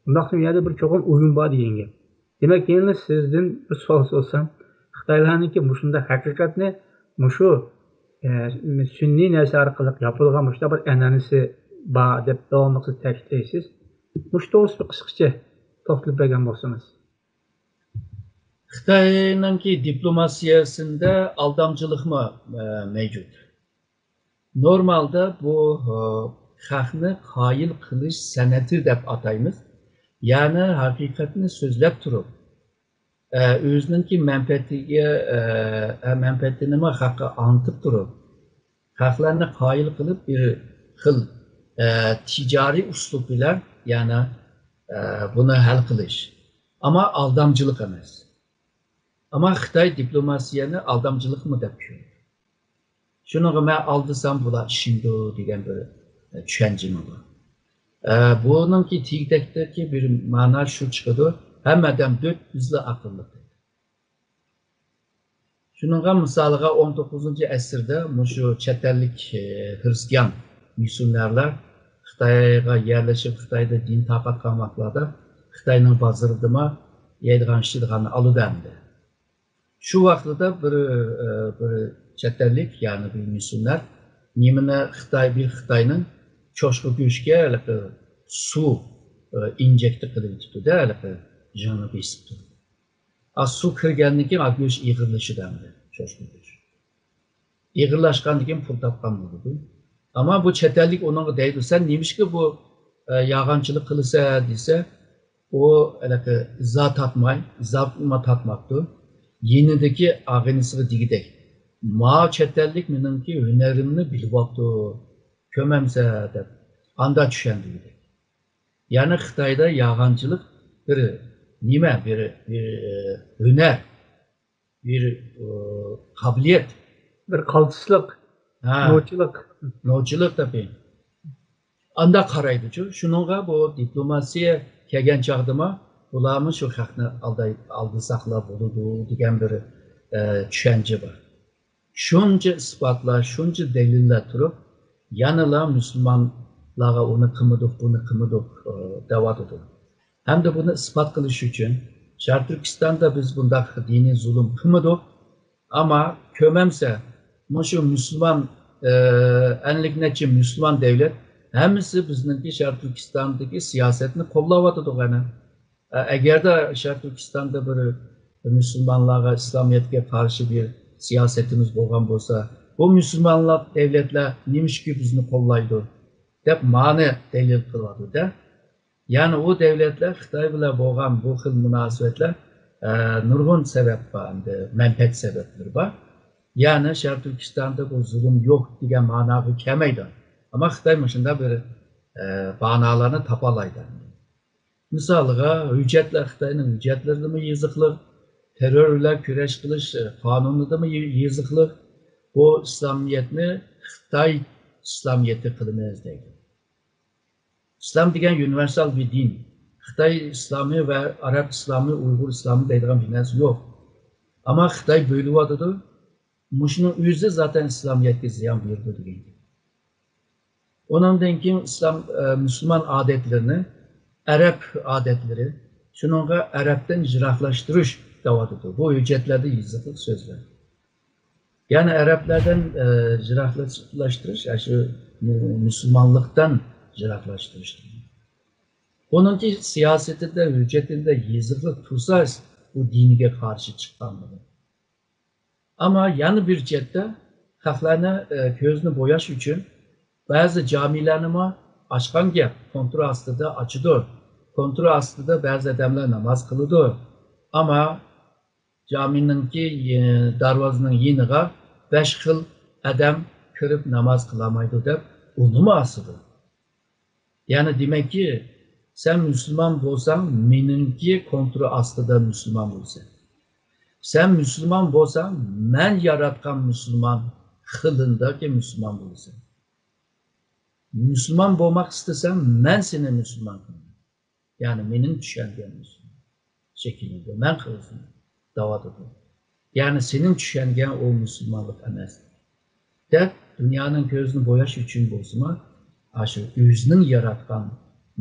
بۇنداقتا ئۇ يەردە بىر چوقۇم ئويۇن بار دېگەن گەپ. دېمەك، يەنە سىزدىن بىر سوئال سورىسام، خىتايلارنىڭكى مۇشۇنداق ھەقىقەتنى مۇشۇ، ئە، سۈنئىي نەرسە ئارقىلىق ياپىدىغان مۇشۇنداق بىر ئەنئەنىسى بار دەپ داۋاملىق سىز تەكىتلەيسىز. مۇشۇ توغرىسىدا بىر قىسقىچە توختىلىپ بەرگەن بولسىڭىز. خىتاينىڭكى دىپلوماتىيەسىندە ئالدامچىلىقمۇ، ئە، مەۋجۇت. نورمالدا بۇ، ئە، خەقنى قايىل قىلىش سەنئىتى دەپ ئاتايمىز. يەنى ھەقىقەتنى سۆزلەپ تۇرۇپ، ئە، ئۆزىنىڭكى مەنپەئەتىگە، ئە، ئە، مەنپەئەتىنىمۇ خەققە ئاڭلىتىپ تۇرۇپ، خەقلەرنى قايىل قىلىپ بىر خىل، ئە، تىجارىي ئۇسلۇب بىلەن، يەنى، ئە، بۇنى ھەل قىلىش. ئەمما ئالدامچىلىق ئەمەس. ئەمما خىتاي دىپلوماتىيەنى ئالدامچىلىقمۇ دەپ كۆرىدۇ. شۇنىڭغا مەن ئالدىسام بۇلار ئىشىنىدۇ دېگەن بىر، ئە، چۈشەنچىمۇ بار. ئە، بۇنىڭكى تېگى-تەكتىدىكى بىر مانا شۇ چىقىدۇ، ھەممە ئادەم دۆت، بىزلا ئەقىللىق. شۇنىڭغا مىسالىغا ئون توققۇزىنچى ئەسىردە مۇشۇ چەت ئەللىك، ئە، خرىستىيان مىسسىيونېرلار خىتايغا يەرلىشىپ، خىتايدا دىن تارقاتقان ۋاقىتلاردا خىتاينىڭ بازىرىدىمۇ يەيدىغان، ئىچىدىغاننى ئالىدۇ ئەمدى. شۇ ۋاقتىدا بىر، ئە، بىر چەت ئەللىك، يەنى بىر مىسسىيونېر نېمىنى خىتاي، بىر خىتاينىڭ چوشقا گۆشكە ھېلىقى سۇ، ئە، ئىنجېكت قىلىۋېتىپتۇ-دە، ھېلىقى جېنىنى بېسىپ تۇرىدۇ. ئا، سۇ كىرگەندىن كېيىن، ئا، گۆش ئېغىرلىشىدۇ ئەمدى، چوشقا گۆش. ئېغىرلاشقاندىن كېيىن پۇل تاپقان بولىدۇ. ئەمما بۇ چەت ئەللىك ئۇنىڭغا دەيدۇ، سەن نېمىشقا بۇ، ئە، يالغانچىلىق قىلىسەن دېسە، ئۇ ھېلىقى ئىزا تارتماي، ئىزا تارتماپتۇ. يېنىدىكى ئاغىنىسىغا دېگۈدەك، ما چەت ئەللىك مېنىڭكى ھۈنەرىمنى بىلىۋاپتۇ، كۆمەمسە دەپ، ئاندا چۈشەندۈرگۈدەك. يەنى خىتايدا يالغانچىلىق بىر نېمە، بىر، بىر، ئە، ھۈنەر، بىر، ئە، قابىلىيەت. بىر قالتىسلىق، ھە. نوچىلىق. نوچىلىق تېخى. ئانداق قارايدۇچۇ. شۇنىڭغا بۇ دىپلوماتىيە كەلگەن چاغدىمۇ بۇلارمۇ شۇ خەقنى ئالداي-، ئالدىساقلا بولىدۇ دېگەن بىر، ئە، چۈشەنچە بار. شۇنچە ئىسپاتلار، شۇنچە دەلىللەر تۇرۇپ، يەنىلا مۇسۇلمانلارغا ئۇنى قىلمىدۇق، بۇنى قىلمىدۇق، ئە، دەۋاتىدۇ. ھەمدە بۇنى ئىسپات قىلىش ئۈچۈن، شەرقىي تۈركىستاندا بىز بۇنداق دىنىي زۇلۇم قىلمىدۇق. ئەمما كۆمەمسە، مۇشۇ مۇسۇلمان، ئە، ئەللىك نەچچە مۇسۇلمان دەۋلەت ھەممىسى بىزنىڭكى شەرقىي تۈركىستاندىكى سىياسەتنى قوللاۋاتىدۇ غەنە. ئە، ئەگەردە شەرقىي تۈركىستاندا بىر مۇسۇلمانلارغا، ئىسلامىيەتكە قارشى بىر سىياسىتىمىز بولغان بولسا، بۇ مۇسۇلمانلار دەۋلەتلەر نېمىشقا بىزنى قوللايدۇ دەپ مانى دەلىل قىلىۋاتىدۇ-دە. يەنى ئۇ دەۋلەتلەر خىتاي بىلەن بولغان بۇ خىل مۇناسىۋەتلەر، ئە، نۇرغۇن سەۋەب بار، ئەمدى مەنپەئەت سەۋەبلىرى بار. يەنى شەرقىي تۈركىستاندا بۇ زۇلۇم يوق دېگەن ماناغا كەلمەيدۇ. ئەمما خىتاي مۇشۇنداق بىر، ئە، باھانىلەرنى تاپالايدۇ. مىسالىغا، ھۆججەتلەر، خىتاينىڭ ھۆججەتلىرىدىمۇ يېزىقلىق، تېررور بىلەن كۈرەش قىلىش، ئە، قانۇنىدىمۇ يېزىقلىق، بۇ ئىسلامىيەتنى خىتاي ئىسلامىيەتى قىلىمىز دەيدۇ. ئىسلام دېگەن ئۇنىۋېرسال بىر دىن. خىتاي ئىسلامى ۋە ئەرەب ئىسلامى، ئۇيغۇر ئىسلامى دەيدىغان بىر نەرسە يوق. ئەمما خىتاي بۆلۈۋاتىدۇ. مۇشۇنىڭ ئۆزى زاتەن ئىسلامىيەتكە زىيان بېرىدۇ دېگەن گەپ. ئۇنىڭدىن كېيىن ئىسلام، ئە، مۇسۇلمان ئادەتلىرىنى ئەرەب ئادەتلىرى، شۇنىڭغا ئەرەبتىن يىراقلاشتۇرۇش دەۋاتىدۇ. بۇ ھۆججەتلەردە يېزىقلىق سۆزلەر. يەنى ئەرەبلەردىن، ئە، يىراقلاشتۇرۇش، ئە، شۇ مۇ-، مۇسۇلمانلىقتىن يىراقلاشتۇرۇش. ئۇنىڭكى سىياسىتىدە، ھۆججەتىدە يېزىقلىق تۇرسا، بۇ دىنىگە قارشى چىققان بولىدۇ. ئەمما يەنە بىر جەھەتتە خەقلەرنى، ئە، كۆزىنى بوياش ئۈچۈن بەزى جامىلەرنىمۇ ئاچقان گەپ، كونترول ئاستىدا ئاچىدۇ. كونترول ئاستىدا بەزى ئادەملەر ناماز قىلىدۇ. ئەمما جامىنىڭكى، ئە، دەرۋازىنىڭ يېنىغا بەش خىل ئادەم كىرىپ ناماز قىلالمايدۇ دەپ ئۇنىمۇ ئاسىدۇ. يەنى دېمەككى، سەن مۇسۇلمان بولساڭ، مېنىڭكى كونترول ئاستىدا مۇسۇلمان بولىسەن. سەن مۇسۇلمان بولساڭ، مەن ياراتقان مۇسۇلمان خىلىندىكى مۇسۇلمان بولىسەن. مۇسۇلمان بولماق ئىستىسەڭ، مەن سېنى مۇسۇلمان قىلىمەن. يەنى مېنىڭ چۈشەنگەن مۇسۇلمان شەكىللىدە مەن قىلغۇزىمەن دەۋاتىدۇ. يەنى سېنىڭ چۈشەنگەن ئۇ مۇسۇلمانلىق ئەمەس دەپ، دۇنيانىڭ كۆزىنى بوياش ئۈچۈن بولسىمۇ، ئاشۇ ئۆزىنىڭ ياراتقان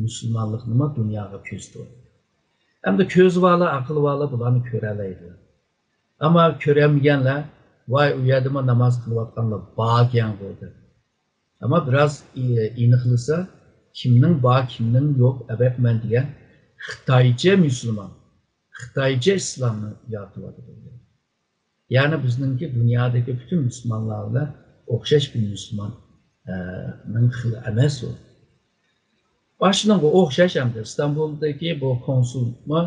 مۇسۇلمانلىقنىمۇ دۇنياغا كۆرسىتىۋاتىدۇ. ئەمدى كۆزى بارلار، ئەقلى بارلار بۇلارنى كۆرەلەيدۇ. ئەمما كۆرەلمىگەنلەر، ۋاي، ئۇ يەردىمۇ ناماز قىلىۋاتقانلار باركەنغۇ دەپ. ئەمما بىراز ئې-، ئېنىقلىسا، كىمنىڭ بار، كىمنىڭ يوق، ئەبەت مەن دېگەن خىتايچە مۇسۇلمان، خىتايچە ئىسلامنى يارىتىۋاتىدۇ. يەنى بىزنىڭكى دۇنيادىكى پۈتۈن مۇسۇلمانلار بىلەن ئوخشاش بىر مۇسۇلمان، ئە، نىڭ خىلى ئەمەس ئۇ. ئاشۇنىڭغا ئوخشاش ئەمدى ئىستانبۇلدىكى بۇ كونسۇلمۇ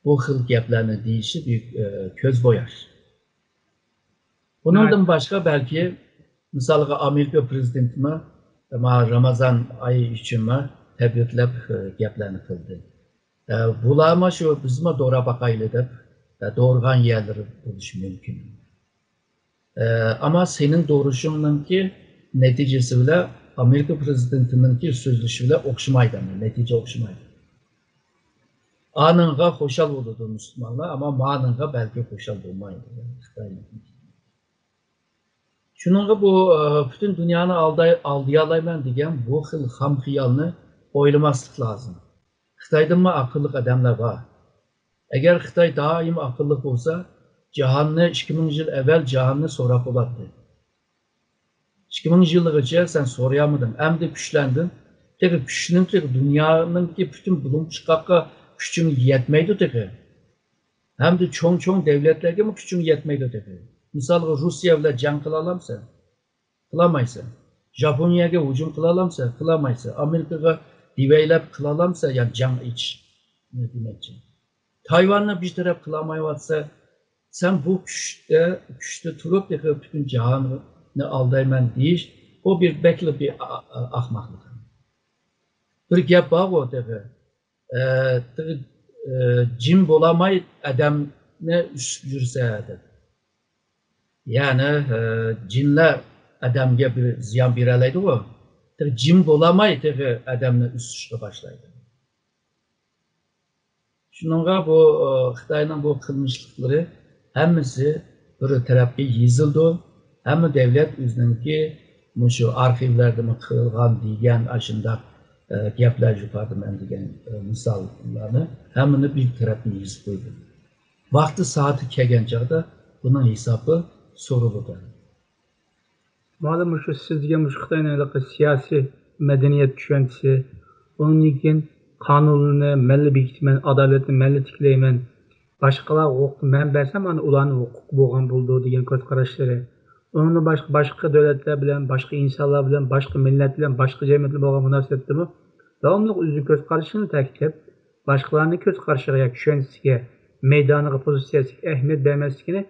بۇ خىل گەپلەرنى دېيىشى بىر، ئە، كۆز بوياش. بۇنىڭدىن باشقا بەلكى، مىسالغا، ئامېرىكا پرېزىدېنتىمۇ ما رامازان ئايى ئۈچۈنمۇ تەبرىكلەپ، ئە، گەپلەرنى قىلدى. ئە، بۇلارمۇ شۇ بىزمۇ دوراپ باقايلى دەپ، ئە، دورىغان يەرلىرى بولۇشى مۇمكىن. ئە، ئەمما سېنىڭ دورىشىڭنىڭكى نەتىجىسى بىلەن ئامېرىكا پرېزىدېنتىنىڭكى سۆزلىشى بىلەن ئوخشىمايدۇ، نەتىجە ئوخشىمايدۇ. ئانىڭغا خۇشال بولىدۇ مۇسۇلمانلار، ئەمما مانىڭغا بەلكى خۇشال بولمايدۇ، يەنى خىتاينىڭ. شۇنىڭغا بۇ، ئە، پۈتۈن دۇنيانى ئالداي-، ئالدىيالايمەن دېگەن بۇ خىل خام خىيالنى ئويلىماسلىق لازىم. خىتايدىنمۇ ئەقىللىق ئادەملەر بار. ئەگەر خىتاي دائىم ئەقىللىق بولسا، جاھاننى، ئىككى مىڭ يىل ئەۋۋەل جاھاننى سوراپ بولاتتى. ئىككى مىڭ يىلغىچە سەن سورىيالمىدىڭ، ئەمدى كۈچلەندىڭ. تېخى كۈچنىڭ، تېخى دۇنيانىڭكى پۈتۈن بۇلۇڭ چىقاققا كۈچۈڭ يەتمەيدۇ تېخى. ھەمدە چوڭ-چوڭ دەۋلەتلەرگىمۇ كۈچۈڭ يەتمەيدۇ تېخى. مىسالغا، روسىيە بىلەن جەڭ قىلالامسەن؟ قىلالمايسەن. ژاپونىيەگە ھۇجۇم قىلالامسەن؟ قىلالمايسەن. ئامېرىكىغا دېۋەيلەپ قىلالامسەن؟ يا جەڭ ئېچىش دېمەكچى. تايۋاننى بىر تەرەپ قىلالمايۋاتسا، سەن بۇ كۈچتە، كۈچتە تۇرۇپ تېخى پۈتۈن جاھاننى ئالدايمەن دېيىش، بۇ بىر بەكلا بىر ئا-، ئا-، ئاخماقلىق. بىر گەپ بارغۇ تېخى، ئە، تېخى، ئە، جىم بولالماي ئادەمنى ئۈسۈپ يۈرسە دەپ. يەنى، ئە، جىنلار ئادەمگە بىر زىيان بېرەلەيدىغۇ. تېخى جىم بولالماي تېخى ئادەمنى ئۈسۈشكە باشلايدۇ. شۇنىڭغا بۇ، ئە، خىتاينىڭ بۇ قىلمىشلىقلىرى ھەممىسى بىر تەرەپكە يېزىلىدۇ. ھەممە دەۋلەت ئۆزىنىڭكى مۇشۇ ئارخىۋلەردىمۇ قىلغان دېگەن ئاشۇنداق، ئە، گەپلەر، يۇقىرىدا مەن دېگەن، ئە، مىساللارنى ھەممىنى بىر تەرەپكە يېزىپ قويدى. ۋاقتى سائىتى كەلگەن چاغدا بۇنىڭ ھېسابى سورىلىدۇ. مانا مۇشۇ سىز دېگەن مۇشۇ خىتاينىڭ ھېلىقى سىياسىي مەدەنىيەت چۈشەنچىسى، ئۇنىڭدىن كېيىن قانۇننى مەنلا بېكىتىمەن، ئادالەتنى مەنلا تىكلەيمەن، باشقىلارغا ھوقۇقنى مەن بەرسەم، ئانا ئۇلارنىڭ ھوقۇقى بولغان بولىدۇ دېگەن كۆز قاراشلىرى. ئۇنىڭدىن باشقا، باشقا دۆلەتلەر بىلەن، باشقا ئىنسانلار بىلەن، باشقا مىللەت بىلەن، باشقا جەمئىيەت بىلەن بولغان مۇناسىۋەتتىمۇ داۋاملىق ئۆزىنىڭ كۆز قارىشىنى تەكىتلەپ، باشقىلارنىڭ كۆز قارىشىغا ياكى چۈشەنچىسىگە، مەيدانىغا، پوزىتسىيەسىگە ئەھمىيەت بەرمەسلىكىنى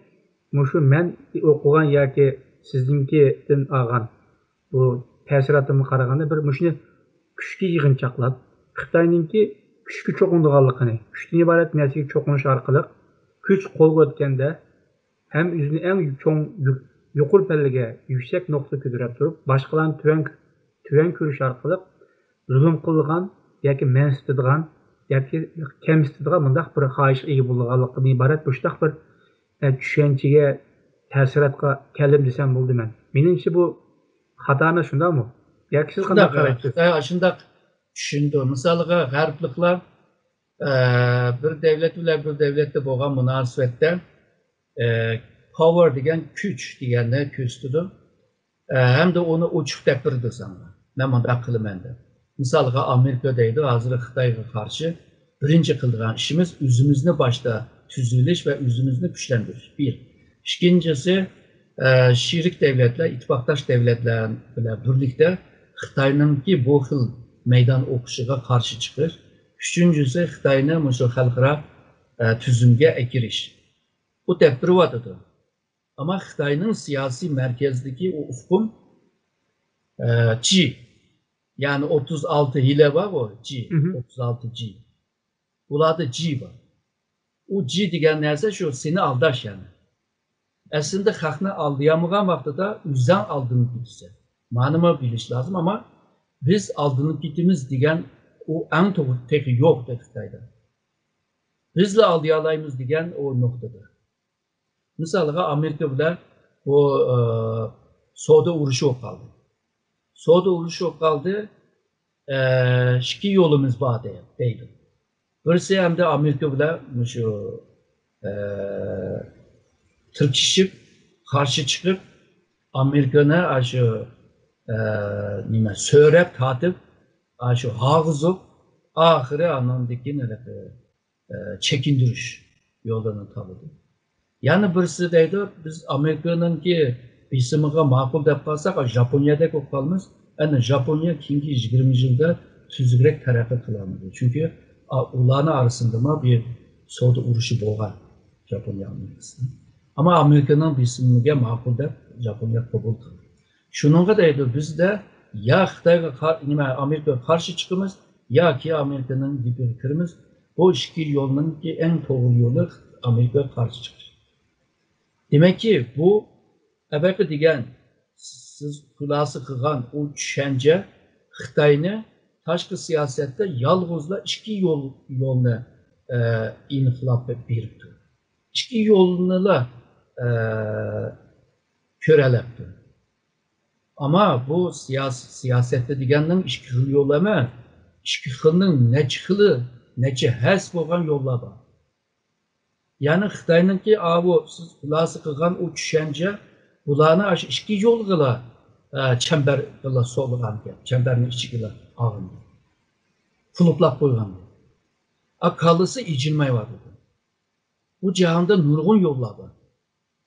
مۇشۇ مەن ئوقۇغان ياكى سىزنىڭكىدىن ئالغان بۇ تەسىراتىمغا قارىغاندا، بىر مۇشۇنى كۈچكە يىغىنچاقلاپ، خىتاينىڭكى كۈچكە چوقۇنىدىغانلىقىنى، كۈچتىن ئىبارەت نەرسىگە چوقۇنۇش ئارقىلىق كۈچ قولغا ئۆتكەندە ھەم ئۆزىنى ئەڭ چوڭ، يۇ-، يۇقىرى پەللىگە، يۈكسەك نۇقتىغا كۆتۈرۈپ تۇرۇپ، باشقىلارنى تۆۋەن، تۆۋەن كۆرۈش ئارقىلىق زۇلۇم قىلىدىغان ياكى مەنسىتىدىغان ياكى كەمسىتىدىغان مۇنداق بىر خاھىشقا ئىگە بولىدىغانلىقىدىن ئىبارەت مۇشۇنداق بىر، ئە، چۈشەنچىگە، تەسىراتقا كەلدىم دېسەم بولىدۇ مەن. مېنىڭچە بۇ خاتا ئەمەس، شۇنداقمۇ؟ ياكى سىز قانداق شۇنداق، قارايسىز؟ خىتاي ئاشۇنداق چۈشىنىدۇ. مىسالغا، غەربلىكلەر، ئە، بىر دەۋلەت بىلەن بىر دەۋلەتتە بولغان مۇناسىۋەتتە، ئە، پاۋېر دېگەن، كۈچ دېگەننى كۆرسىتىدۇ. ئە، ھەمدە ئۇنى ئوچۇق دەپ بېرىدۇ ساڭا، مەن مۇنداق قىلىمەن دەپ. مىسالغا، ئامېرىكا دەيدۇ، ھازىر خىتايغا قارشى بىرىنچى قىلىدىغان ئىشىمىز ئۆزىمىزنى باشتا تۈزىۋېلىش ۋە ئۆزىمىزنى كۈچلەندۈرۈش. بىر. ئىككىنچىسى، ئە، شېرىك دەۋلەتلەر، ئىتتىپاقداش دەۋلەتلەر بىلەن بىرلىكتە خىتاينىڭكى بۇ خىل مەيدان ئوقۇشىغا قارشى چىقىش. ئۈچىنچىسى، خىتاينى مۇشۇ خەلقئارا، ئە، تۈزۈمگە ئەكىرىش. بۇ دەپ بېرىۋاتىدۇ. ئەمما خىتاينىڭ سىياسىي مەركەزدىكى ئۇ ئۇقۇم، ئە، جى، يەنى ئوتتۇز ئالتە ھىيلە بارغۇ، جى، مهم. ئوتتۇز ئالتە جى. ئۇلاردا جى بار. ئۇ جى دېگەن نەرسە شۇ سېنى ئالداش يەنى. ئەسلىدە خەقنى ئالدىيالمىغان ۋاقتىدا ئۆزۈڭ ئالدىنىپ كېتىسەن. مانىمۇ بىلىش لازىم، ئەمما بىز ئالدىنىپ كېتىمىز دېگەن ئۇ ئەڭ توغرا تېخى يوق خىتايدا. بىزلا ئالدىيالايمىز دېگەن ئۇ نۇقتىدا. مىسالغا، ئامېرىكا بىلەن بۇ، ئە، سودا ئۇرۇشى بولۇپ قالدى. سودا ئۇرۇشى بولۇپ قالدى. ئە، ئىككى يولىمىز بار دەي-، دەيدۇ. بىرسى ئەمدى ئامېرىكا بىلەن مۇشۇ، ئە، تىركىشىپ، قارشى چىقىپ، ئامېرىكىنى ئاشۇ، ئە، نېمە، سۆرەپ تارتىپ، ئاشۇ ھارغۇزۇپ، ئاخىرى ئانىڭدىن كېيىن ھېلىقى ئە، چېكىندۈرۈش يولىنى تاپىدۇ. يەنە بىرسى دەيدۇ، بىز ئامېرىكىنىڭكى بېسىمىغا ماقۇل دەپ قالساق، ژاپونىيەدەك بولۇپ قالىمىز. ئەنە ژاپونىيە كېيىنكى يىگىرمە يىلدا تۈزۈكرەك تەرەققىي قىلالمىدى. چۈنكى، ئا، ئۇلارنىڭ ئارىسىندىمۇ بىر سودا ئۇرۇشى بولغان ژاپونىيە ئامېرىكىسىنىڭ. ئەمما ئامېرىكىنىڭ بېسىمىگە ماقۇل دەپ ژاپونىيە قوبۇل قىلدى. شۇنىڭغا دەيدۇ، بىزدە يا خىتايغا قار-، نېمە، ئامېرىكىغا قارشى چىقىمىز، ياكى ئامېرىكىنىڭ گېپىگە كىرىمىز. بۇ ئىككى يولنىڭكى ئەڭ توغرا يولى ئامېرىكىغا قارشى چىقىش. دېمەككى، بۇ ئەبەقى دېگەن سىز خۇلاسە قىلغان ئۇ چۈشەنچە خىتاينى تاشقى سىياسەتتە يالغۇزلا ئىككى يول، يولنى، ئە، ئېنىقلاپ بېرىپتۇ. ئىككى يولنىلا، ئە، كۆرەلەپتۇ. ئەمما بۇ سىياس-، سىياسەتتە دېگەننىڭ ئىككى خىل يول ئەمەس، ئىككى خىلنىڭ نەچچە خىلى، نەچچە ھەسسە بولغان يوللار بار. يەنى خىتاينىڭكى ئاۋۇ سىز خۇلاسە قىلغان ئۇ چۈشەنچە بۇلارنى ئاشۇ ئىككى يولغىلا، ئە، چەمبەرگىلا سولىغان گەپ، چەمبەرنىڭ ئىچىگىلا ئالغان گەپ. قۇلۇپلاپ قويغان گەپ. ئا، كاللىسى ئېچىلمايۋاتىدۇ. بۇ جاھاندا نۇرغۇن يوللار بار.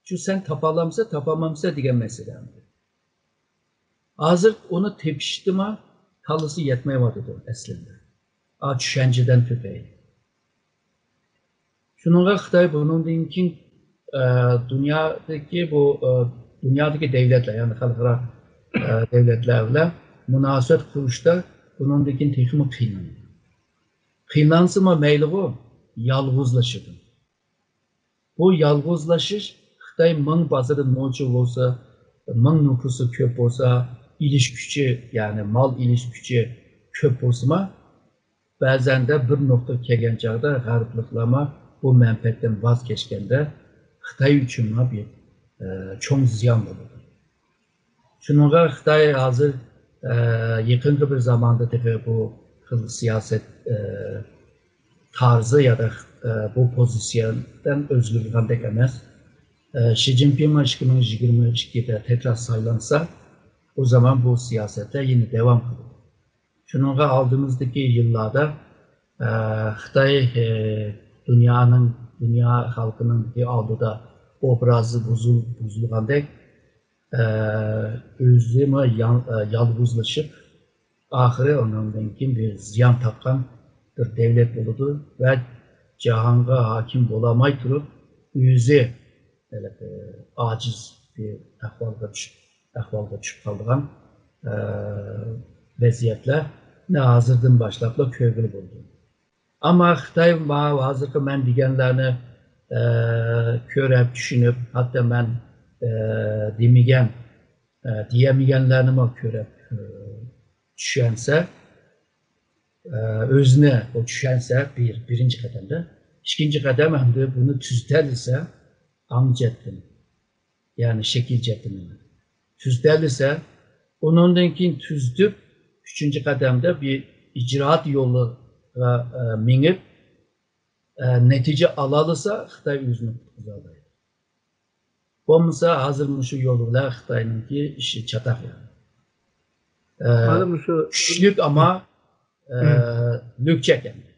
شۇ سەن تاپالامسەن، تاپالمامسەن دېگەن مەسىلە ئەمدى. ھازىر ئۇنى تېپىشتىما كاللىسى يەتمەيۋاتىدۇ ئەسلىدە. ئا، چۈشەنچىدىن تۈپەيلى. شۇنىڭغا خىتاي بۇنىڭدىن كېيىن، ئە، دۇنيادىكى بۇ، ئە، دۇنيادىكى دەۋلەتلەر، يەنى خەلقئارا، ئە، دەۋلەتلەر بىلەن مۇناسىۋەت قۇرۇشتا بۇنىڭدىن كېيىن تېخىمۇ قىينىلىدۇ. قىينالسىمۇ مەيلىغۇ، يالغۇزلىشىدۇ. بۇ يالغۇزلىشىش، خىتاي مىڭ بازىرى نوچى بولسا، مىڭ نوپۇسى كۆپ بولسا، ئېلىش كۈچى، يەنى مال ئېلىش كۈچى كۆپ بولسىمۇ، بەزەندە بىر نۇقتىغا كەلگەن چاغدا غەربلىكلەرمۇ بۇ مەنپەئەتتىن ۋاز كەچكەندە خىتاي ئۈچۈنمۇ بىر، ئە، چوڭ زىيان بولىدۇ. شۇنىڭغا خىتاي ھازىر، ئە، يېقىنقى بىر زاماندا تېخى بۇ خىل سىياسەت، ئە، تارزى يا دا، ئە، بۇ پوزىتسىيەدىن ئۆزگىرىدىغاندەك ئەمەس. ئە، شى جىنپىڭمۇ ئىككى مىڭ يىگىرمە ئىككىدە تەكرار سايلانسا، ئۇ زامان بۇ سىياسەتلەر يەنە داۋام قىلىدۇ. شۇنىڭغا ئالدىمىزدىكى يىللاردا، ئە، خىتاي، ئە، دۇنيانىڭ، دۇنيا خەلقىنىڭ ئالدىدا ئوبرازى بۇزۇل-، بۇزۇلغاندەك، ئە، ئۆزىمۇ يال-، ئە، يالغۇزلىشىپ، ئاخىرى ئۇنىڭدىن كېيىن بىر زىيان تارتقان بىر دەۋلەت بولىدۇ ۋە جاھانغا ھاكىم بولالماي تۇرۇپ، ئۆزى ھېلىقى ئاجىز بىر ئەھۋالغا چۈشۈپ، ئەھۋالغا چۈشۈپ قالىدىغان، ئە، ۋەزىيەتلەرنى ھازىردىن باشلاپلا كۆرگىلى بولىدۇ. ئەمما خىتاي ما-، ھازىرقى مەن دېگەنلەرنى، ئە، كۆرۈپ، چۈشىنىپ، ھەتتا مەن، ئە، دېمىگەن، ئە، دېيەلمىگەنلەرنىمۇ كۆرۈپ، ئە، چۈشەنسە، ئە، ئۆزىنى ئۇ چۈشەنسە، بىر، بىرىنچى قەدەمدە. ئىككىنچى قەدەم ئەمدى بۇنى تۈزىتەلىسە، ئاڭ جەھەتتىن، يەنى شەكىل جەھەتتىن تۈزىتەلىسە، ئۇنىڭدىن كېيىن تۈزىتىپ، ئۈچىنچى قەدەمدە بىر ئىجرائات يولىغا، ئە، مېڭىپ، ئە، نەتىجە ئالالىسا، خىتاي ئۆزىنى قۇتقۇزالايدۇ. بولمىسا، ھازىر مۇشۇ يول بىلەن خىتاينىڭكى ئىشى چاتاق يەنى. ئە، مانا مۇشۇ كۈچلۈك، ئەمما، ئە، لۈكچەك ئەمدى.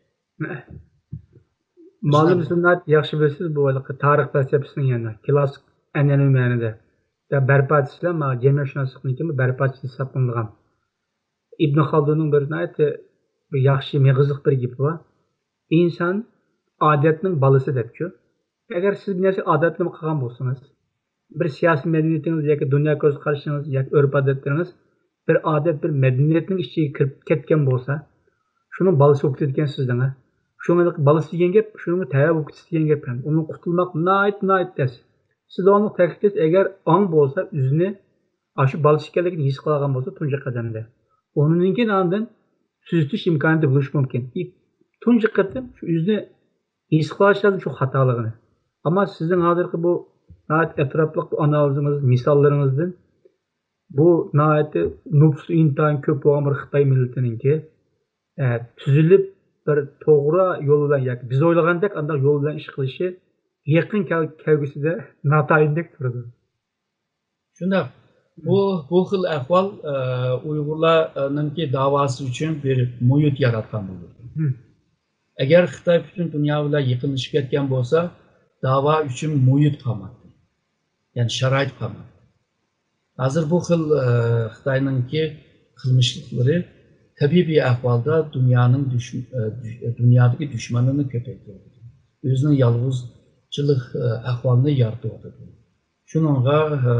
مانا مۇشۇنداق. سىز ناھايىتى ياخشى بىلىسىز، بۇ ھېلىقى تارىخ پەلسەپىسىنىڭ يەنە كلاسسىك ئەنئەنىۋى مەنىدە. يا بەرپاچىسى، ما جەمئىيەتشۇناسلىقنىڭكى بەرپاچىسى ھېسابلىنىدىغان ئىبن خالدۇننىڭ بىر ناھايىتى بىر ياخشى مېغىزلىق بىر گېپى بار. ئىنسان ئادەتنىڭ بالىسى دەپچۇ. ئەگەر سىز بىر نەرسە ئادەتلىمە قىلغان بولسىڭىز، بىر سىياسىي مەدەنىيىتىڭىز ياكى دۇنيا كۆز قارىشىڭىز ياكى ئۆرپ-ئادەتلىرىڭىز بىر ئادەت، بىر مەدەنىيەتنىڭ ئىچىگە كىرىپ كەتكەن بولسا، شۇنىڭ بالىسى بولۇپ كېتىدىكەنسىز دەڭە. شۇنىڭ بالىسى دېگەن گەپ، شۇنىڭغا تەۋە بولۇپ كېتىش دېگەن گەپ ھەم. ئۇنىڭ قۇتۇلماق ناھايىتى، ناھايىتى تەس. سىز داۋاملىق تەكىتلەيسىز، ئەگەر ئاڭ بولسا ئۆزىنى ئاشۇ بالىسى ئىكەنلىكىنى ھېس قىلغان بولسا تۇنجى قەدەمدە. ئۇنىڭدىن كېيىن ئاندىن تۈزىتىش ئىمكانىيىتى بولۇشى مۇمكىن. تۇنجى قېتىم شۇ ئۆزىنى ھېس قىلىۋالىشى لازىم شۇ خاتالىقىنى. ئەمما سىزنىڭ ھازىرقى بۇ ناھايىتى ئەتراپلىق بۇ ئانالىزىڭىز، مىساللىرىڭىزدىن بۇ ناھايىتى نوپۇسى ئىنتايىن كۆپ بولغان بىر خىتاي مىللىتىنىڭكى، ئە، تۈزۈلۈپ، بىر توغرا يول بىلەن ياكى بىز ئويلىغاندەك ئانداق يول بىلەن ئىش قىلىشى يېقىن كەل-، كەلگۈسىدە ناتايىندەك تۇرىدۇ. شۇنداق. بۇ، بۇ خىل ئەھۋال، ئە، ئۇيغۇرلارنىڭكى داۋاسى ئۈچۈن بىر مۇھىت ياراتقان بولىدۇ. مم. ئەگەر خىتاي پۈتۈن دۇنيا بىلەن يېقىنلىشىپ كەتكەن بولسا، داۋا ئۈچۈن مۇھىت قالمايدۇ. يەنى شارائىت قالمايدۇ. ھازىر بۇ خىل، ئە، خىتاينىڭكى قىلمىشلىقلىرى تەبىئىي بىر ئەھۋالدا دۇنيانىڭ دۈش-، ئە، دۈ-، دۇنيادىكى دۈشمەنلىرىنى كۆپەيتىۋاتىدۇ. ئۆزىنىڭ يالغۇزچىلىق، ئە، ئەھۋالىنى يارىتىۋاتىدۇ. شۇنىڭغا، ئە،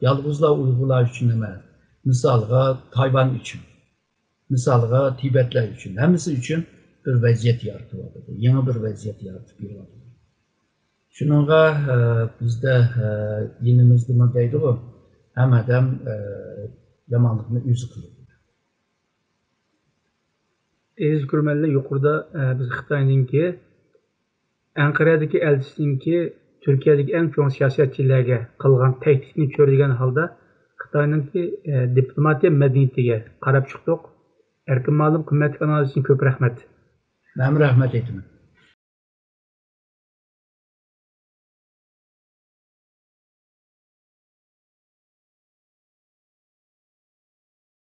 يالغۇزلا ئۇيغۇرلار ئۈچۈن ئەمەس، مىسالغا تايۋان ئۈچۈن، مىسالغا تىبەتلەر ئۈچۈن، ھەممىسى ئۈچۈن بىر ۋەزىيەت يارىتىۋاتىدۇ، يېڭى بىر ۋەزىيەت يارىتىپ بېرىۋاتىدۇ. شۇنىڭغا، ئە، بىزدە، ئە، يېنىمىزدىمۇ دەيدىغۇ، ھەممە ئادەم، ئە، يامانلىقنى ئۆزى قىلىدۇ. ئەزىز كۆرۈرمەنلەر، يۇقىرىدا، ئە، بىز خىتاينىڭكى ئەنقەرەدىكى ئەلچىسىنىڭكى تۈركىيەدىكى ئەڭ چوڭ سىياسەتچىلەرگە قىلغان تەھدىتىنى چۆرىدىگەن ھالدا خىتاينىڭكى، ئە، دىپلوماتىيە مەدەنىيىتىگە قاراپ چىقتۇق. ئەركىن مۇئەللىم، قىممەتلىك ئانالىزىڭىز ئۈچۈن كۆپ رەھمەت. مەنمۇ رەھمەت ئېيتىمەن.